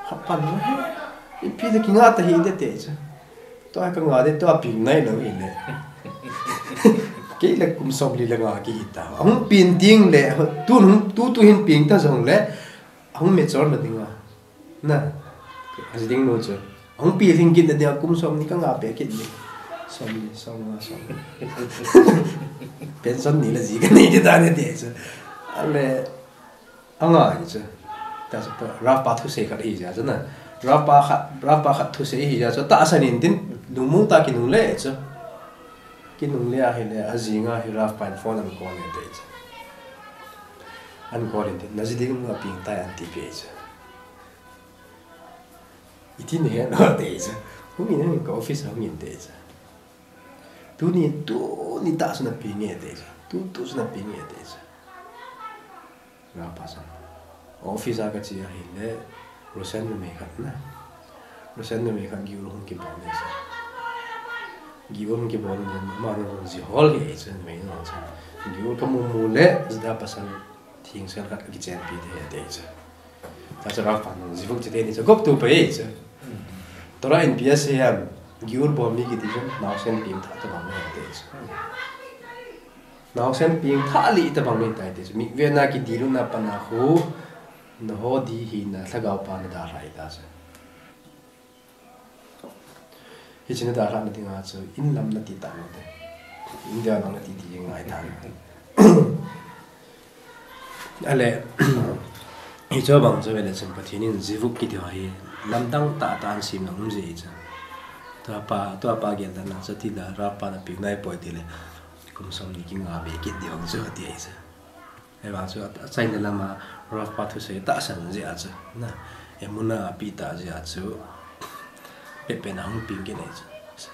Khat pa nu he. Ipi le kinga ta hi de ti chu. Tua ka nga de, tua peng nailou hile. Kei le kum somli le nga kihi ta. Ahung peng ding le, tu, tu, tu hin peng ta jongle, ahung mature na ding a. Na, aji ding nu chu. Ahung pilhing kit na ding a kum somni ka nga pe kit ding. Somni, somnga, som. Pension ni le ji ka nei kit ta ne ti chu. Ale, Anga hi chu. Ta chu pa, Rav pa thusei khat hi jeh chu na. Rav pa khat, Rav pa khat thusei hi jeh chu. Tahsan in tin, lungmong ta kinungle chu. Kinungle ahile, ajing a hi Rav pa in phone an call in ti chu. An call in tin, na ji ding mu peng tai an ti pi chu. Iti ne hen ti chu. Hung in ka office hung in ti chu. Tuni, tuni tah chu na peng e ti chu. Tu, tu chu na peng e ti chu. Rav pa chu. Office a ka che ahile, Russian numei khat na. Russian numei khat giur hung kibol ni sa. Giur hung kibol ni, ama nu hung ji hol hi chu numei nu chu. Giur ka mu mu le, Juda pasal theng sel khat ka kichenpi de ti chu. Ta chu Rav pa nu, zivug che teni chu goptu pa e chu. Torah in ipi asei ham, giur bol mi kiti chu, naosen peng thah tobang e ti chu. Naosen peng thah lih tobang ahitai ti chu. Mikveh na kidih lut na pat a khu, na ho dih hina lhagao pa na dalha ahitai chu. Hiche na dalhah na ding a chu, in lam na ti ta lou te. India lam na ti ti ngai ta. Ale, hichu bang chu vele chun Pathen in zivug kiti ho hi lamdang tah tah a asem na um ji chu. Tua pa, tua pa gel dan a chu ti la, Rav pa na peng nai poi ti le, kum somni kinga be kit ding chu ati ahi chu. Ahivang chu a, achaina lam a Rav pa thusei tahsan jeh a chu. Na, emunah api tah jeh a chu. Pepen a hung peng kit ahi chu.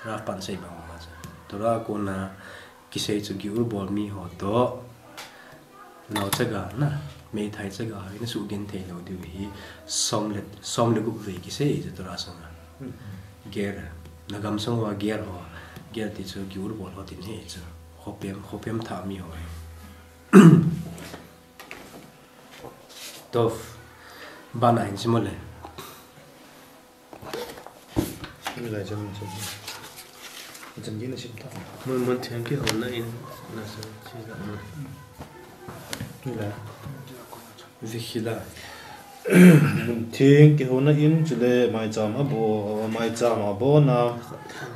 Rav pan sei bang bang chu. Torah a kona kisei chu giur bol mi ho toh, nao chaga na, meithai chaga ho in sugenthei lou diu hi, som le, som le gup vei kisei chu Torah sunga. Ger, nagam sung uva ger ho, ger ti chu giur bol ho tin ahi chu. Khopem, khopem thah mi ho ahi. Tov, bana hin sim u le. Hilai chan, chan. Chan gei na sim ta. Mun, mun theng kihouna in, na sa, chi la na. Hilai. Vikhila. Mun theng kihouna in chule maicham abo, maicham abona,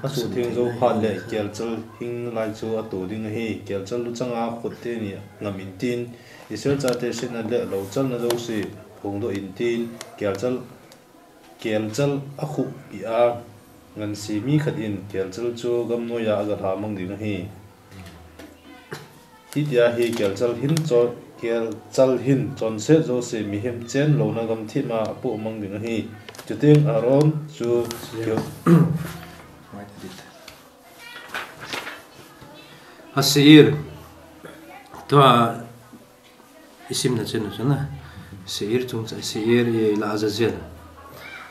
asuhtheng jou phat le kelchal hing lai chu ato ding ahi. Kelchal luchanga khut teni ngam intin, Israel chate setna le louchalna jouse phongdoh intin, kelchal, kelchal akhuhpi a ngansi mi khat in kelchal chu gamnoiya agalha mang ding ahi. Hitia hi kelchal hin cho-, kelchal hin chonset jouse mihem chen louna gamthip a apoh mang ding ahi. Chuteng Aaron chu keu- Haseir. Tua isimna chenu chu na. Seir chung cha, Seir i la Azazel.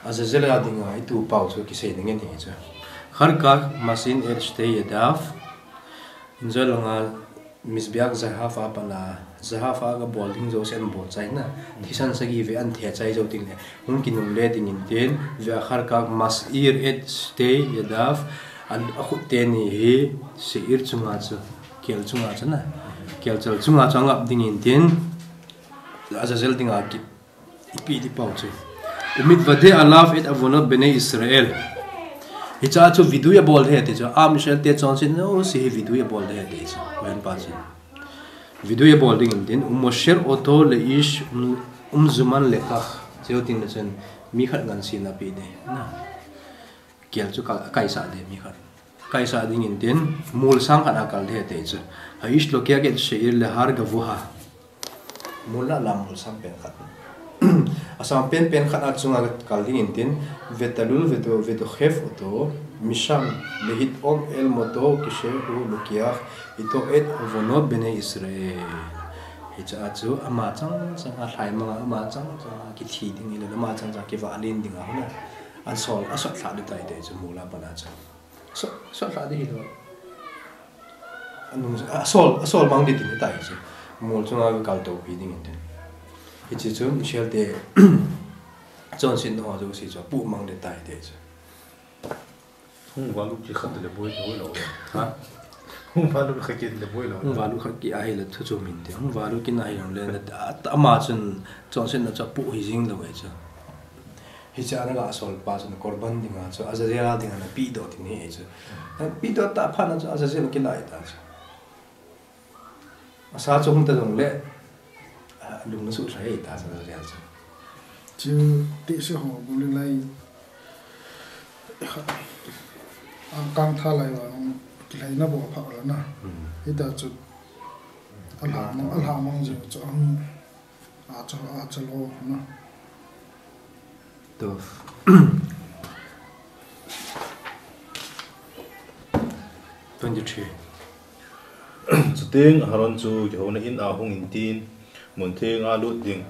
Azazel a dinga itu pau chu kisei ding ahi chu. Kharkak masin el shtei yadav. Injoi langa Mizbeach Zahav a pana, Zahav a gabol ding jouse anbol chai na. Thisan sagi vei anthe chai jou ding le. Hung kinungle ding intin, ve'achar kach mas'ir et shtei yadav, an akhut teni hi Seir chunga chu, kel chunga chu na. Kelchal chunga chu angap ding intin, Azazel dinga ki, ipi di pau chu. Umitvade alav et avonot bnei Israel. Hicha chu vidui abol ding ahi ti chu. Am Israel te chonset jouse hi vidui abol ding ahi ti chu. Kohen pa chu. Vidui abol ding intin, umosher oto leish um, umzuman lekach. Cheu tin le chun, mi khat ngansi na pe ding. Na. Kel chu kal, kaisah ding mi khat. Kaisah ding intin, mol sang khat akal ding ahi ti chu. Haish lokech et Seir lehar gavuha. Mol la la mol sang pen khat. Asang pen pen khat a chunga kal ding intin, vetalul vedo, vedochef oto, misham, lehitom el moto, kishehu lokech, ito et avonot bnei Israel. Hicha chu ama chang chang a lhai manga, ama chang chang a kithi ding ile, ama chang chang kivah len ding a hona. An sol, asot lha ding tai te chu mol a pana chu. Asot, asot lha ding hilou. Anung, asol, asol mang ding tin tai chu. Mol chunga kal to pi ding intin. Hiche chu Israel te chonset na ho jouse chu apoh mang ding tai te chu. Hung valut kikhat le boi lou. Ha? Hung valut kikhat le boi lou. Hung valut kikhat ahile thu chu min te. Hung valut kikhat ahile na, ama chun chonset na chu apoh hi jing lou e chu. Hiche a na ga sol pa chu na korban dinga chu, Azazel dinga na pe doh tin ahi chu. Na pe doh ta phat na chu Azazel kila ta chu. Asa chu hung ta jong le, a, lung na suh lhai ta chu Azazel chu. Chu ti se ho bu le lai. Ang kang tha lai va, kilhai na bo pha la na. Hmm. Hita chu. Alha mang, alha mang jing chu ang. Acha, acha lo na. Tov. Twenty-three. Chuteng Aharon chu kihouna in a hung intin, mun theng a lut ding.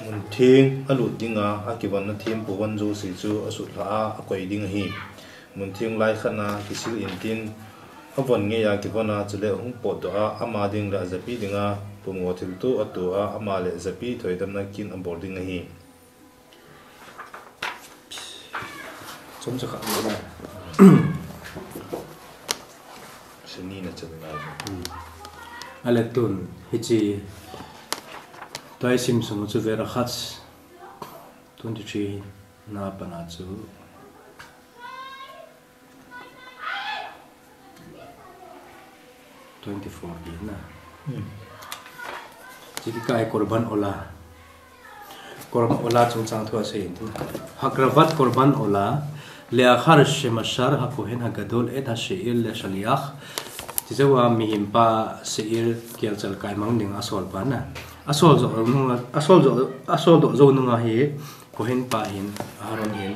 Mun theng a lut dinga, akivon na thempu von jouse chu asut lha a, akoi ding ahi. Mun theng lai khat na kisil intin, avon ngei a kivon a, chule hung potdoh a, ama ding le ajapi dinga, pumngo thilto ato a, ama le ajapi thoidamna kin abol ding ahi. Chom cha khat ni na. Sini na chan na. Hmm. Ale tun, hiche, tua i sim sung chu Ve'achaz twenty-three na pana chu. Twenty-four hi na. Hmm. Hiche kikai Korban Ola. Korban Ola chungchang thu asei in. Hakravat Korban Ola, le'achar shemashar haKohen haGadol et haShe'ir leShaliach. Hiche jou a mihem pa Seir kelchal kaimang ding asol pa na. Asol jou nunga, asol jou, asol doh jou nunga hi Kohen pa hin, Aharon hin,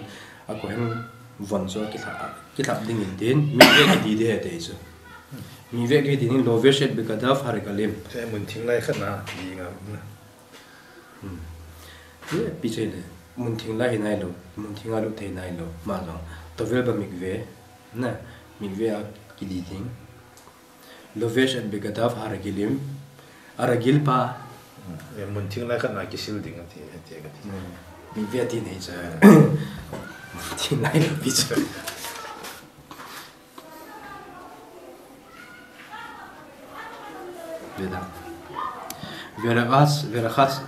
aKohen Von chu kilha, kilha ding in tin, mikveh kiti ding ahi ti chu. Mikveh kiti ding, lovesh et begadav har gelim. Te mun thing lai khat na, ti nga. Hmm. Ye, pi che le, mun thing lai hi nai lou, mun thing a lut thei nai lou, ma jong. Tovel bamikveh, na, mikveh a kiti ding. Lovesh et begadav har gelim, a ragil pa. Hmm. Ye, mun thing lai khat na kisil ding ati, ati, ati. Hmm. Mikveh ti nei cha. Mun thing lai pi cha. Veda. Verachas, verachas.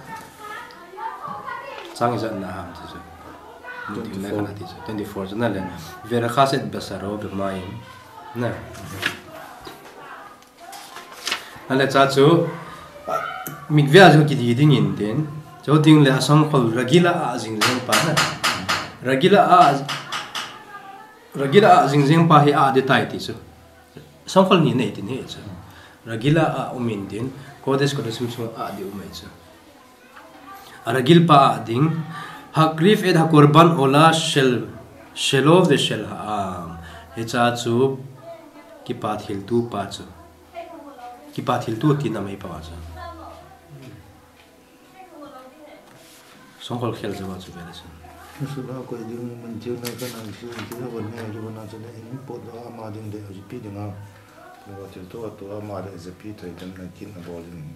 Chang ijat na ham ti chu. Mun thing lai khat na ti chu. Twenty-four chu na le. Verachas et basaro bemayim. Na. Ale cha chu, mikveh a chu kiti ding in tin. Chu ding le a songkhol ragil a a jing jeng pa na. Ragil a a, ragil a a jing jeng pa hi a ding tai ti chu. Songkhol ni nei tin hi chu. Ragil a a um in tin, Kodesh Kodashim chu a ding um mai chu. A ragil pa a ding, hakriv et hakorban ola shel, shelo veshel ha'am. Hicha chu kipa thiltu pa chu. Kipa thiltu tina mai pa chu. Songkhol khel jawa chu vele chun. Sula koi ding mun thing lai khat na kisil ding, a von ngai, a von a chu le in pot a ama ding le, a pi ding a. Lo thiltu a tu ama le, a pi thoi dam na kin a bol ding.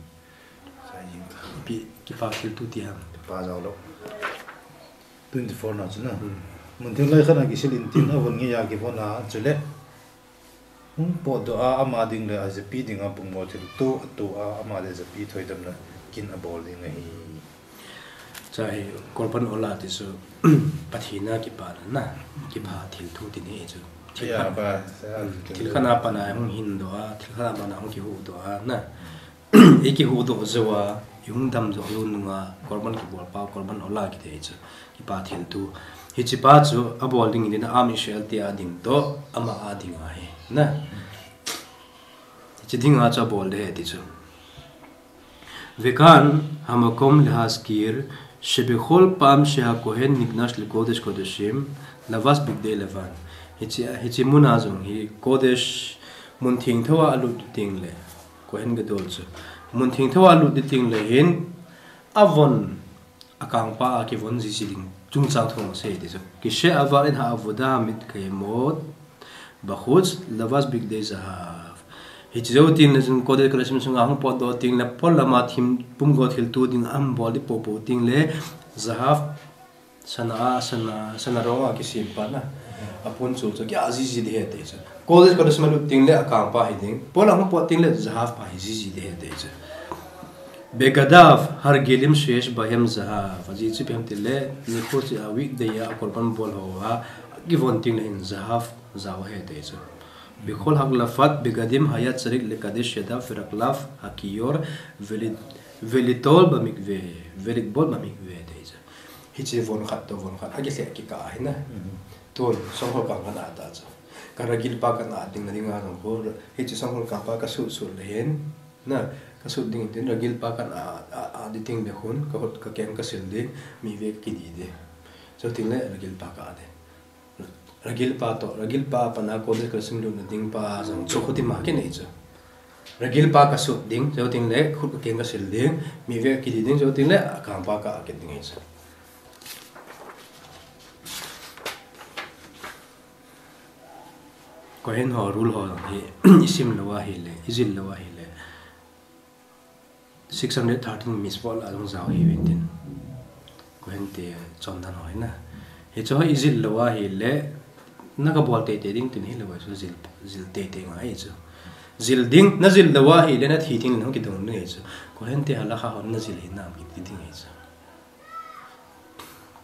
Pi, kipa thiltu ti ham. Kipa jao lou. Twenty-four na chu na. Hmm. Mun thing lai khat na kisil in tin a von ngai a kivon a chu le. Hung potdoh a ama ding le a japi ding a pungmo thiltu a tu a ama le japi thoi dam le kin a bol ding ahi. Cha hi korban ola ti chu Pathen a kipa na, kipa thiltu ti ni chu. Thil khat, thil khat na pat na hung hin doh a, thil khat na pat na hung kihuhdoh a na. I kihuhdoh jou a, i hung damdoh jou nung a, korban kibol pa, korban ola kiti chu, kipa thiltu. Hiche pa chu, a bol ding in a Am Israel te a ding toh, ama a ding ahi. Na. Hiche ding a chu a bol ding ahi ti chu. Vekan hamakom lehazkir, shebechol pam shehakohen niknas lekodesh kodeshim, lavas bigdei levan. Hiche, hiche mun a jong hi kodesh mun thengthou a a lut ding le. Kohen Gadol chu. Mun thengthou a lut ding le hin, a von, a kangpa a kivon jiji ding chungchang thu asei ti chu. Kishe avar et ha'avodah mitkaimot bachutz lavas bigdei zahav. Hiche jou tin le chun kodesh kodeshim sunga hung potdoh ding le pol lama thil pumgo thiltu ding a hung bol ding popo ding le zahav Sana, sana, sana rong a kisem pa na. A pon chu chu kia jiji ding ahi ti chu. Kodesh kodeshim a lut ding le a kangpa hi ding. Pol a hung pot ding le zahav pa hi jiji ding ahi ti chu. Begadav hargelim sheyesh bahem zahav. Ajeh chu ipi ham ti le, nikho chu a weekday a korban bol ho a kivon ding le hin zahav jao ahi ti chu. Bechol haklafat begadim haya tzarich lekadesh yadav veraklav hakiyor veli-, velitol bamikveh, velikbol bamikveh ti chu. Hiche von khat toh von khat, akilheh kikah ahi na. Mhm. Tun, songkhol kangkhat a ta chu. Ka ragil pa kana ding na ding a jong khu, hiche songkhol kangpa ka sut sut le hin, na, ka sut ding tin ragil pa kana, a, a, a ding le khun, ka khut ka keng ka sil ding, mikveh kiti ding. Chuteng le ragil pa ka ding. Ragil pa toh, ragil pa a pat na kodesh kodeshim lut na ding pa jong chu khuti ma kinei chu. Ragil pa ka sut ding, chuteng le khut ka keng ka sil ding, mikveh kiti ding, chuteng le a kangpa ka kit ding ahi chu. Kohen ho rule ho hi, i sim lou ahile, i jil lou ahile. Six hundred thirteen mitzvot la jong jao hi uvin tin. Kohen te chondan ho hi na. Hichu i jil lou ahile, na ka bol teitei ding tin hilou a chu jil, jil teitei ngai chu. Jil ding, na jil lou ahile na thi ding le hung kidong ding ahi chu. Kohen te halakha hon na jil hinam kiti ding ahi chu.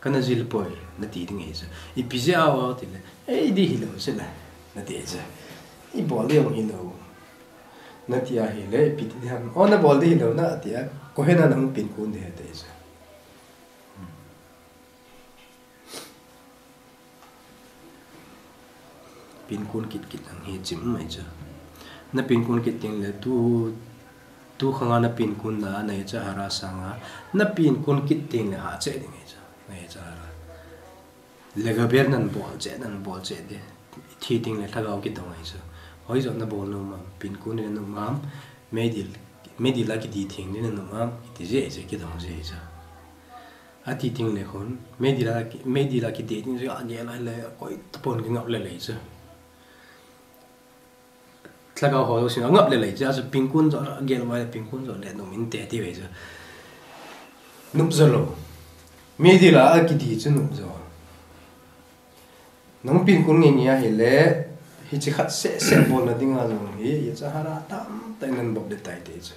Kana jil poi, nati ding ahi chu. Ipi jeh a o ti le, ei ding hilou chu la, nati chu. I bol ding hilou. Nati ahile, ipi ti ding ham. O na bol ding hilou na, ati a. Kohen a na hung peng kon ding ahi ti chu. Peng kon kit kit lang hi chim mai chu. Na peng kon kit teng le tu, tu khang a na peng kon na, na yetzer hara sang a. Na peng kon kit teng le hah cheh ding ahi chu. Na yetzer hara. Legaber nan bol che, nan bol che de. Thi ting le lhagao kidong ahi chu. Hoi jo na bol nom am, pinkun le nom am, meidil, meidil a kidi theng le nom am, kiti je, je kidong je chu. Ati ting le khun, meidil a, meidil a kidi theng je, a gel a le, koi tapon kingap le le chu. Lhagao ho sin a ngap le le chu, a chu pinkun jo, a gel vai le pinkun jo le nom inte ti ve chu. Nop jo lo. Meidil a kidi chu nop jo. Nang pinkun nge nge ahile, hichi khat se se bol na ding a jong hi, ya cha hara tam tai nan bop de tai te chu.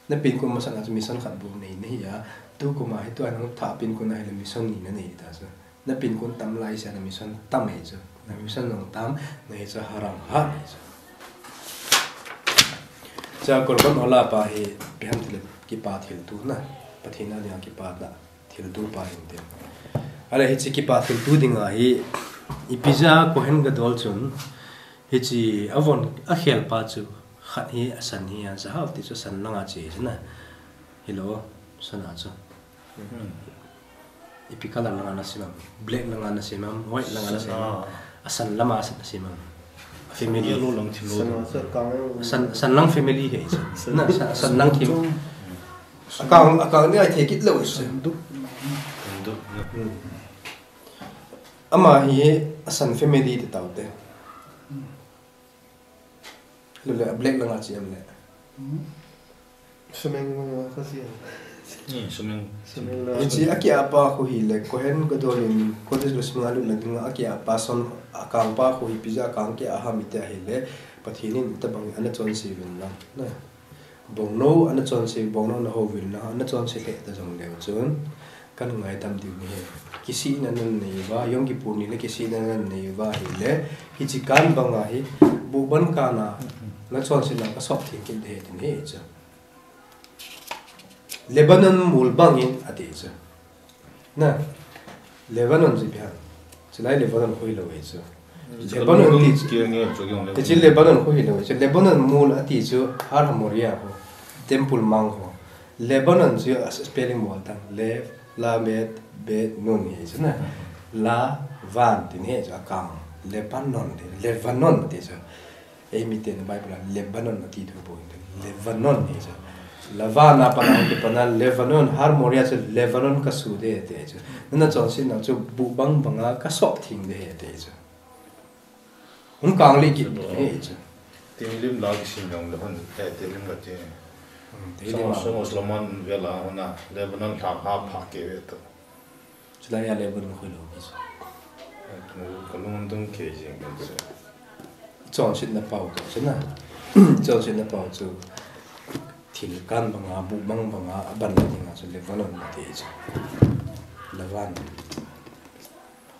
Na pinkun masang a chu mission khat bou nei na hi a, tu kuma hi tua nang tha pinkun ahile mission ni na nei ta chu. Na pinkun tam lai se na mission tam e chu. Na mission nang tam, na hi cha hara ha e chu. Cha Korban Ola pa hi, peham tile kipa thil tu na, Pathen a dia kipa na. Thil tu pa hin te. Ale hichi kipa thil tu ding a hi ipi ja Kohen Gadol chun hichi a von a khel pa chu khat hi a san hi a za hau ti chu san langa che na. Hilo, san a chu. Ipi color langa na simam. Black langa na simam, white langa na simam. A san lama a san na simam. Family. Yellow lang thim lo. San, san kang. San, san lang family he. Na, san, san lang thim. Akang, akang ni ai thei kit lo. San duk. San duk. Ama hi a san family te tau te. Lo le, a black langa chi am le. Sumeng mo kasi. Ni, sumeng. Sumeng la. Hichi a kia pa khu hi le, Kohen Gadol in, Kodesh Lo Sumeng a lut na ding a kia pa son, akang pa khu hi pija kang kia ham ite hi le, Pathen in tabang ana chonse uvin lang. Na. Bongno ana chonse, bongno na ho uvin lang, ana chonse le ta jong le chun. Kan ngaidam diu ni he. Kisihna nan nei uva, Yom Kippur ni le kisihna nan nei uva hi le, hichi kan banga hi, buban kana, na chonse na ka sop theng kit de tin he chu. Lebanon mul bangin ati chu. Na, Lebanon chu ipi ham. Chulai Lebanon khu hilo e chu. Lebanon ti chu. Ti chu Lebanon khu hilo e chu. Lebanon mul ati chu Har Hamoria khu. Temple Mount khu. Lebanon chu a spelling bol tang. Le, Lamed, Bet, Nun hi chu na. La, Van, tin hi chu akang. Lebanon ti. Lebanon ti chu. Ei miten Bible a Lebanon ati thu bou hin. Lebanon hi chu. Lavan a pan a kipana Lebanon, Har Moria chu Lebanon ka su de te chu. Nana chonse na chu bu bang banga ka sop theng de he te chu. Hung kang le kit he chu. Tehillim la kisim jong le hon, eh, Tehillim ka ti. Hmm, Tehillim Song, a. Song of Solomon vel a hon a, Lebanon lhang ha pha ke ve to. Chulai a Lebanon khu hilo e chu. Ka lung dong ke jing kan se. Chonsetna pau chu na. Chonsetna pau chu. Thil kan banga, bu bang banga, a ban na dinga chu Lebanon na ti chu. Lavan.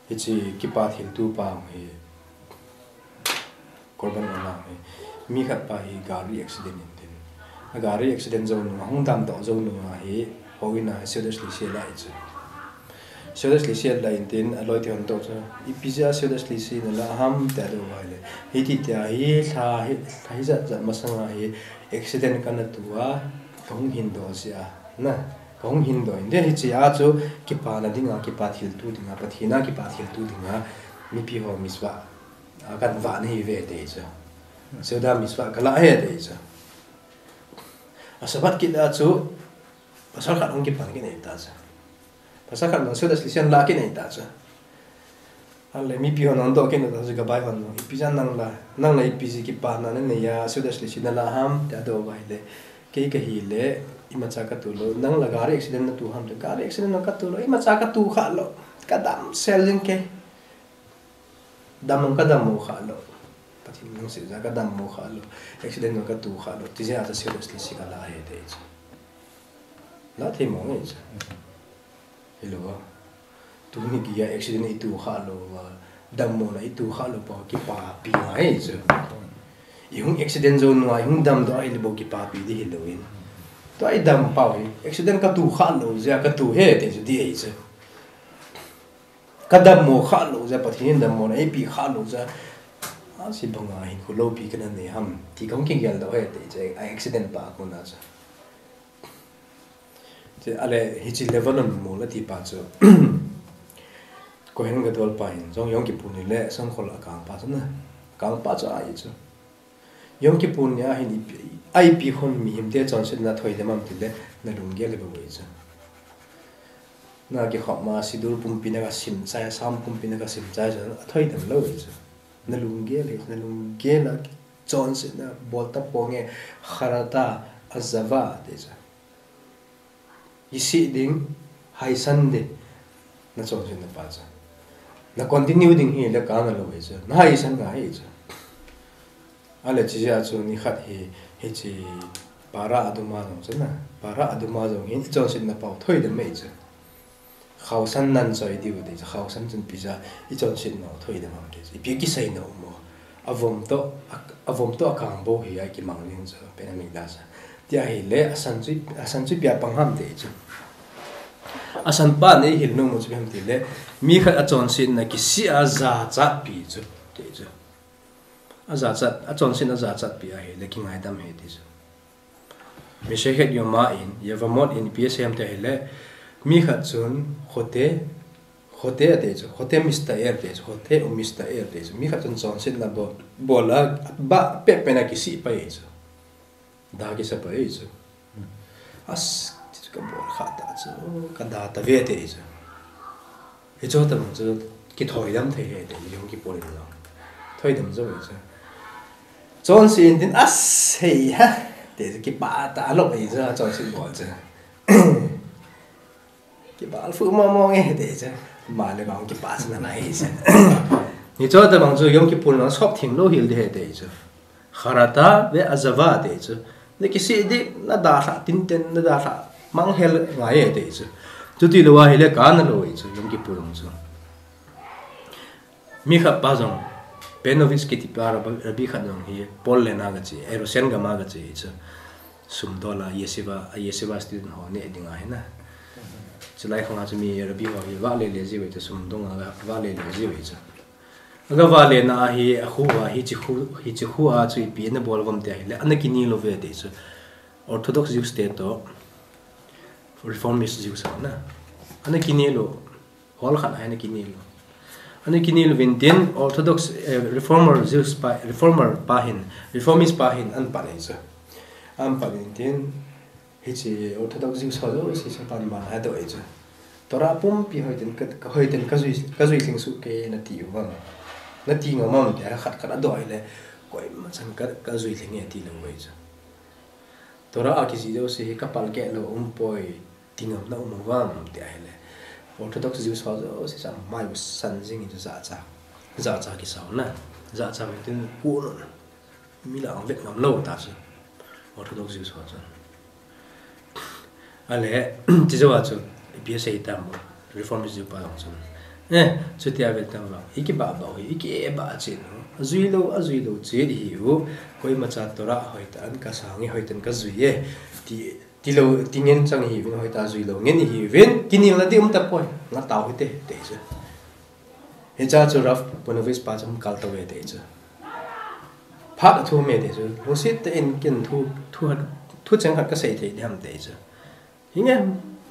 Hichi kipa thil tu pa hi. Korban Ola hi. Mi khat pa hi gari accident in tin. A gari accident jou nunga, hung damdoh jou nunga hi, houin a Seudah Shlishi la hi chu. Seudah Shlishi la in tin, a loi te hon toh chu. Ipi jeh a Seudah Shlishi na la ham ti a dong uva le. Hiti tia hi, lha hi, lha hi jat jat masanga hi, accident kana tu a, ka hung hin doh jeh a. Na, ka hung hin doh in. Tin hichi a chu, kipa na dinga, kipa thil tu dinga, Pathen a kipa thil tu dinga, mipi ho mitzvah. A kan vah na hi ve te chu. Seudah mitzvah ka la he te chu. A Shabbat kit a chu, pasal khat hung kipan kit nei ta chu. Pasal khat nang Seudah Shlishi la kit nei ta chu. Ahile mipi hon hon doh kit nei ta chu, gabbai hon. Ipi jeh a nang la, nang la ipi jeh kipa na na nei a, Seudah Shlishi na la ham, ti a dong uva le. Kei ka hi le, imacha ka tu lou, nang la gari accident na tu ham, gari accident na ka tu lou, imacha ka tu kha lou, ka damsel jeng kei. Dam ang ka dammo kha lou. Pathen lungset jeh a ka dammo kha lou. Accident jong ka tu kha lou. Ti jeh a chu Seudah Shlishi ka la he te chu. La thei mong e chu. Hilo a. Tuni gei a accident i tu kha lou va. Dammo na i tu kha lou pa kipapi ngai chu. I hung accident jou nunga, i hung damdoh ahile bou kipapi di hilou in. Tua i dam pau hi. Accident ka tu kha lou jeh a ka tu he te chu di e chu. Ka dammo kha lou jeh a, Pathen in dammo na eipe kha lou jeh a, a, hiche banga hinkho loupi kana nei ham, ti kahung kigel doh e, ti chu, a accident pa kona chu. Chu, ale, hiche Lebanon mol ati pa chu. Kohen Gadol pa hin jong Yom Kippur ni le Sankhol a kang pa chu na. Kang pa chu ahi chu. Yom Kippur ni a hin ipi, a ipi khun mihem te chonsetna thoi dem ham ti le na lunggel le boi chu. Na kikhop ma Siddur pumpi na ka sim chai, Sam pumpi na ka sim chai chu a thoi dem lou chu. Na lunggel le, na lunggel a chonsetna bol ta ponge, Charata, Azava te chu. Kisih ding, haisan ding, na chonsetna pa chu. Na continue ding hi le kana lou hi chu. Na haisan ngai hi chu. Ale chijeh a chu nikhat hi, hiche Para Aduma jong chu na. Para Aduma jong hin i chonsetna pau thoi dem mai chu. Khaosan nan choi diu ti chu. Khaosan chun pija i chonsetna thoi dem ham ti chu. Ipi kisei na um mo. Avom to, a, avom to akang bou hi a kimang ding chu, Beit Hamikdash a. Ti ahile, asan chu, asan chu ipi a pang ham ti chu. Asan pa nei hil nom chu ipi ham ti le, mi khat a chonsetna kisih a jachat pi chu, ti chu. A jachat, a chonsetna jachat pi ahile, kingaidam ahi ti chu. Masechet Yoma in, Yevamot in, ipi asei ham ti ahile, mi khat chun, khote, khote ati chu, khote mistael ati chu, khote umistael ati chu, mi khat chun chonsetna bol, bol a, ba, pe, pe na kisih pai chu. Da kisa pai chu. As, ti chu ka bol kha ta chu, ka da ta ve ati chu. Hichu tabang chu kithoidam thei ahi ti, Yom Kippur in jong. Thoidam jou ahi chu. Chonse in tin, as, hei ha. Ti chu kipah tah lou ahi chu, chonse bol chu. Kibal fu mo mo nge ti chu. Ama le ama kipah chu nalai ahi chu. Hichu tabang chu Yom Kippur in jong sop theng lou hel ding ahi ti chu. Charata ve Azava ti chu. Na kisih ding, na dalha tinten, na dalha manghel ngai e ti chu. Chuti lou ahile kana lou ahi chu, Yom Kippur jong chu. Mi khat pa jong, Ponevezh kiti pa rabbi, rabbi khat jong hi, Poland a gache, eh, Russian gam a gache ahi chu. Sum dol a, yeshiva, a yeshiva student ho neh ding ahi na. Chulai khang a chu mi rabbi ho hi, vahle le jiu ahi chu, sum dong a, vahle le jiu ahi chu. Aga vahle na ahi, akhu a, hiche khu, hiche khu a chu ipi ana bol uvam ti ahile, ana kine lou uve ti chu. Orthodox Jews te toh, Reformist Jews ho na. Ana kine lou, hol khat a ana kine lou. Ana kine lou uvin tin, Orthodox, eh, Reformer Jews pa, Reformer pa hin, Reformist pa hin, ana pan ahi chu. Ana pan in tin, hiche Orthodox Jews ho jouse chu pan ban a adoh ahi chu. Torah pumpi hoiten ka, ka hoiten ka jui, ka jui lhing soh kei nati uvam. Nati ngam am tia khat khat adoh ahile, koima chan ka, ka jui lhing e ti lou ahi chu. Torah a kijih jouse hi ka palkeh lou um poi, ti ngam na um uvam ti ahile. Orthodox Jews ho jouse chu ama u san jing in chu jachat. Jachat kisa u na. Jachat mai tin pu no. Mi la ang vet ngam lou ta chu. Orthodox Jews ho chun. Ale, ti jou a chu, ipi asei tam, Reformist Jew pa jong chun. Eh, chuti a vet tam vang. I kibah bah u hi, i ki-eh bah chet u. Ajui lou, ajui lou chet ihi u. Koima cha Torah hoitah in ka sang e, hoitah in ka jui e. Ti, ti lou, ti ngen chang ihi uvin, hoitah jui lou ngen ihi uvin. Kinelna ding um tapoi. Nga tau hite, ti chu. Hiche chu Rav Ponevezh pa chu kal tauve ti chu. Phat a thu me ti chu. Lungset tah in ken thu, thu hat, thu cheng khat ka sei thei ding ham ti chu. Hinge,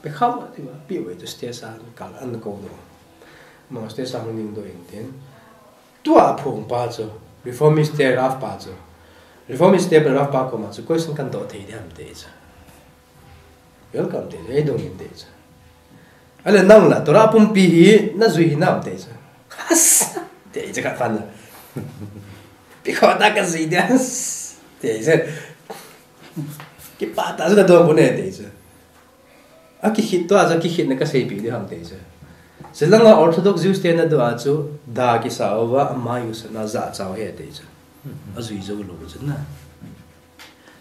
pe kham ti ma, pi ve chu stage a kal an ko do. Ma stage a hung ding doh in tin. Tua phong pa chu, Reformist te Rav pa chu. Reformist te Rav pa koma chu question kan doh thei ding ham ti chu. Welcome ti chu, ei dong in ti chu. Ale nang la, Torah pumpi hi na jui hinam ti chu. Has! Ti chu ka pan na. Pi kho ta ka jui dia. Ti chu. Kipah tah chu ka dong bu ne ti chu. A kikhit tua chu kikhit na ka seipi ding ham ti chu. Chulanga Orthodox Jews te na doh a chu da kisa uva ama u san a jachat u ahi ti chu. Ajui jou lou chu na.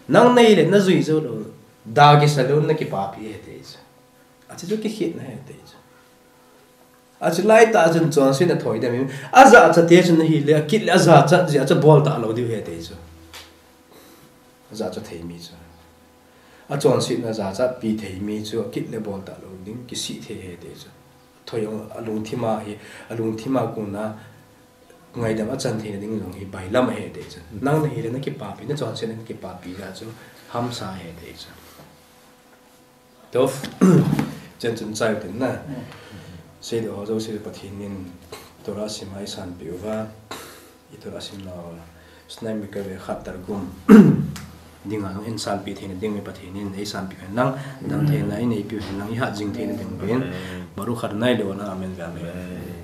Nang nei le na jui jou lou. Da kisa lou na kipapi ahi ti chu. Achu chu kikhit na ahi ti chu. Achu lai tah chun chonsetna thoi dem in. Ajachat te chun ahile, akit le ajachat jeh a chu bol ta lou diu ahi ti chu. Ajachat thei mi chu. Achonsetna jachat pi thei mi chu, akit le bol ta lou ding, kisih thei ahi ti chu. Thoi jong alungthim a hi, alungthim a kona ngaidam achan theina ding jong hi bailam ahi ti chu. Nang na hile na kipapi, na chonsetna na kipapi jeh a chu hamsa ahi ti chu. Tov, chen chun chai tin na. Seidoh ho jouse Pathen in Torah sim a eisanpeh uva, i Torah sim nau, Sinai mi kave khat targum dinga jong eisanpeh theina ding Pathen in eisanpeh hen lang, damtheina eineipeh hen lang, ihat jing theina ding uvin. Baruch Adonai le'olam, amen ve, amen.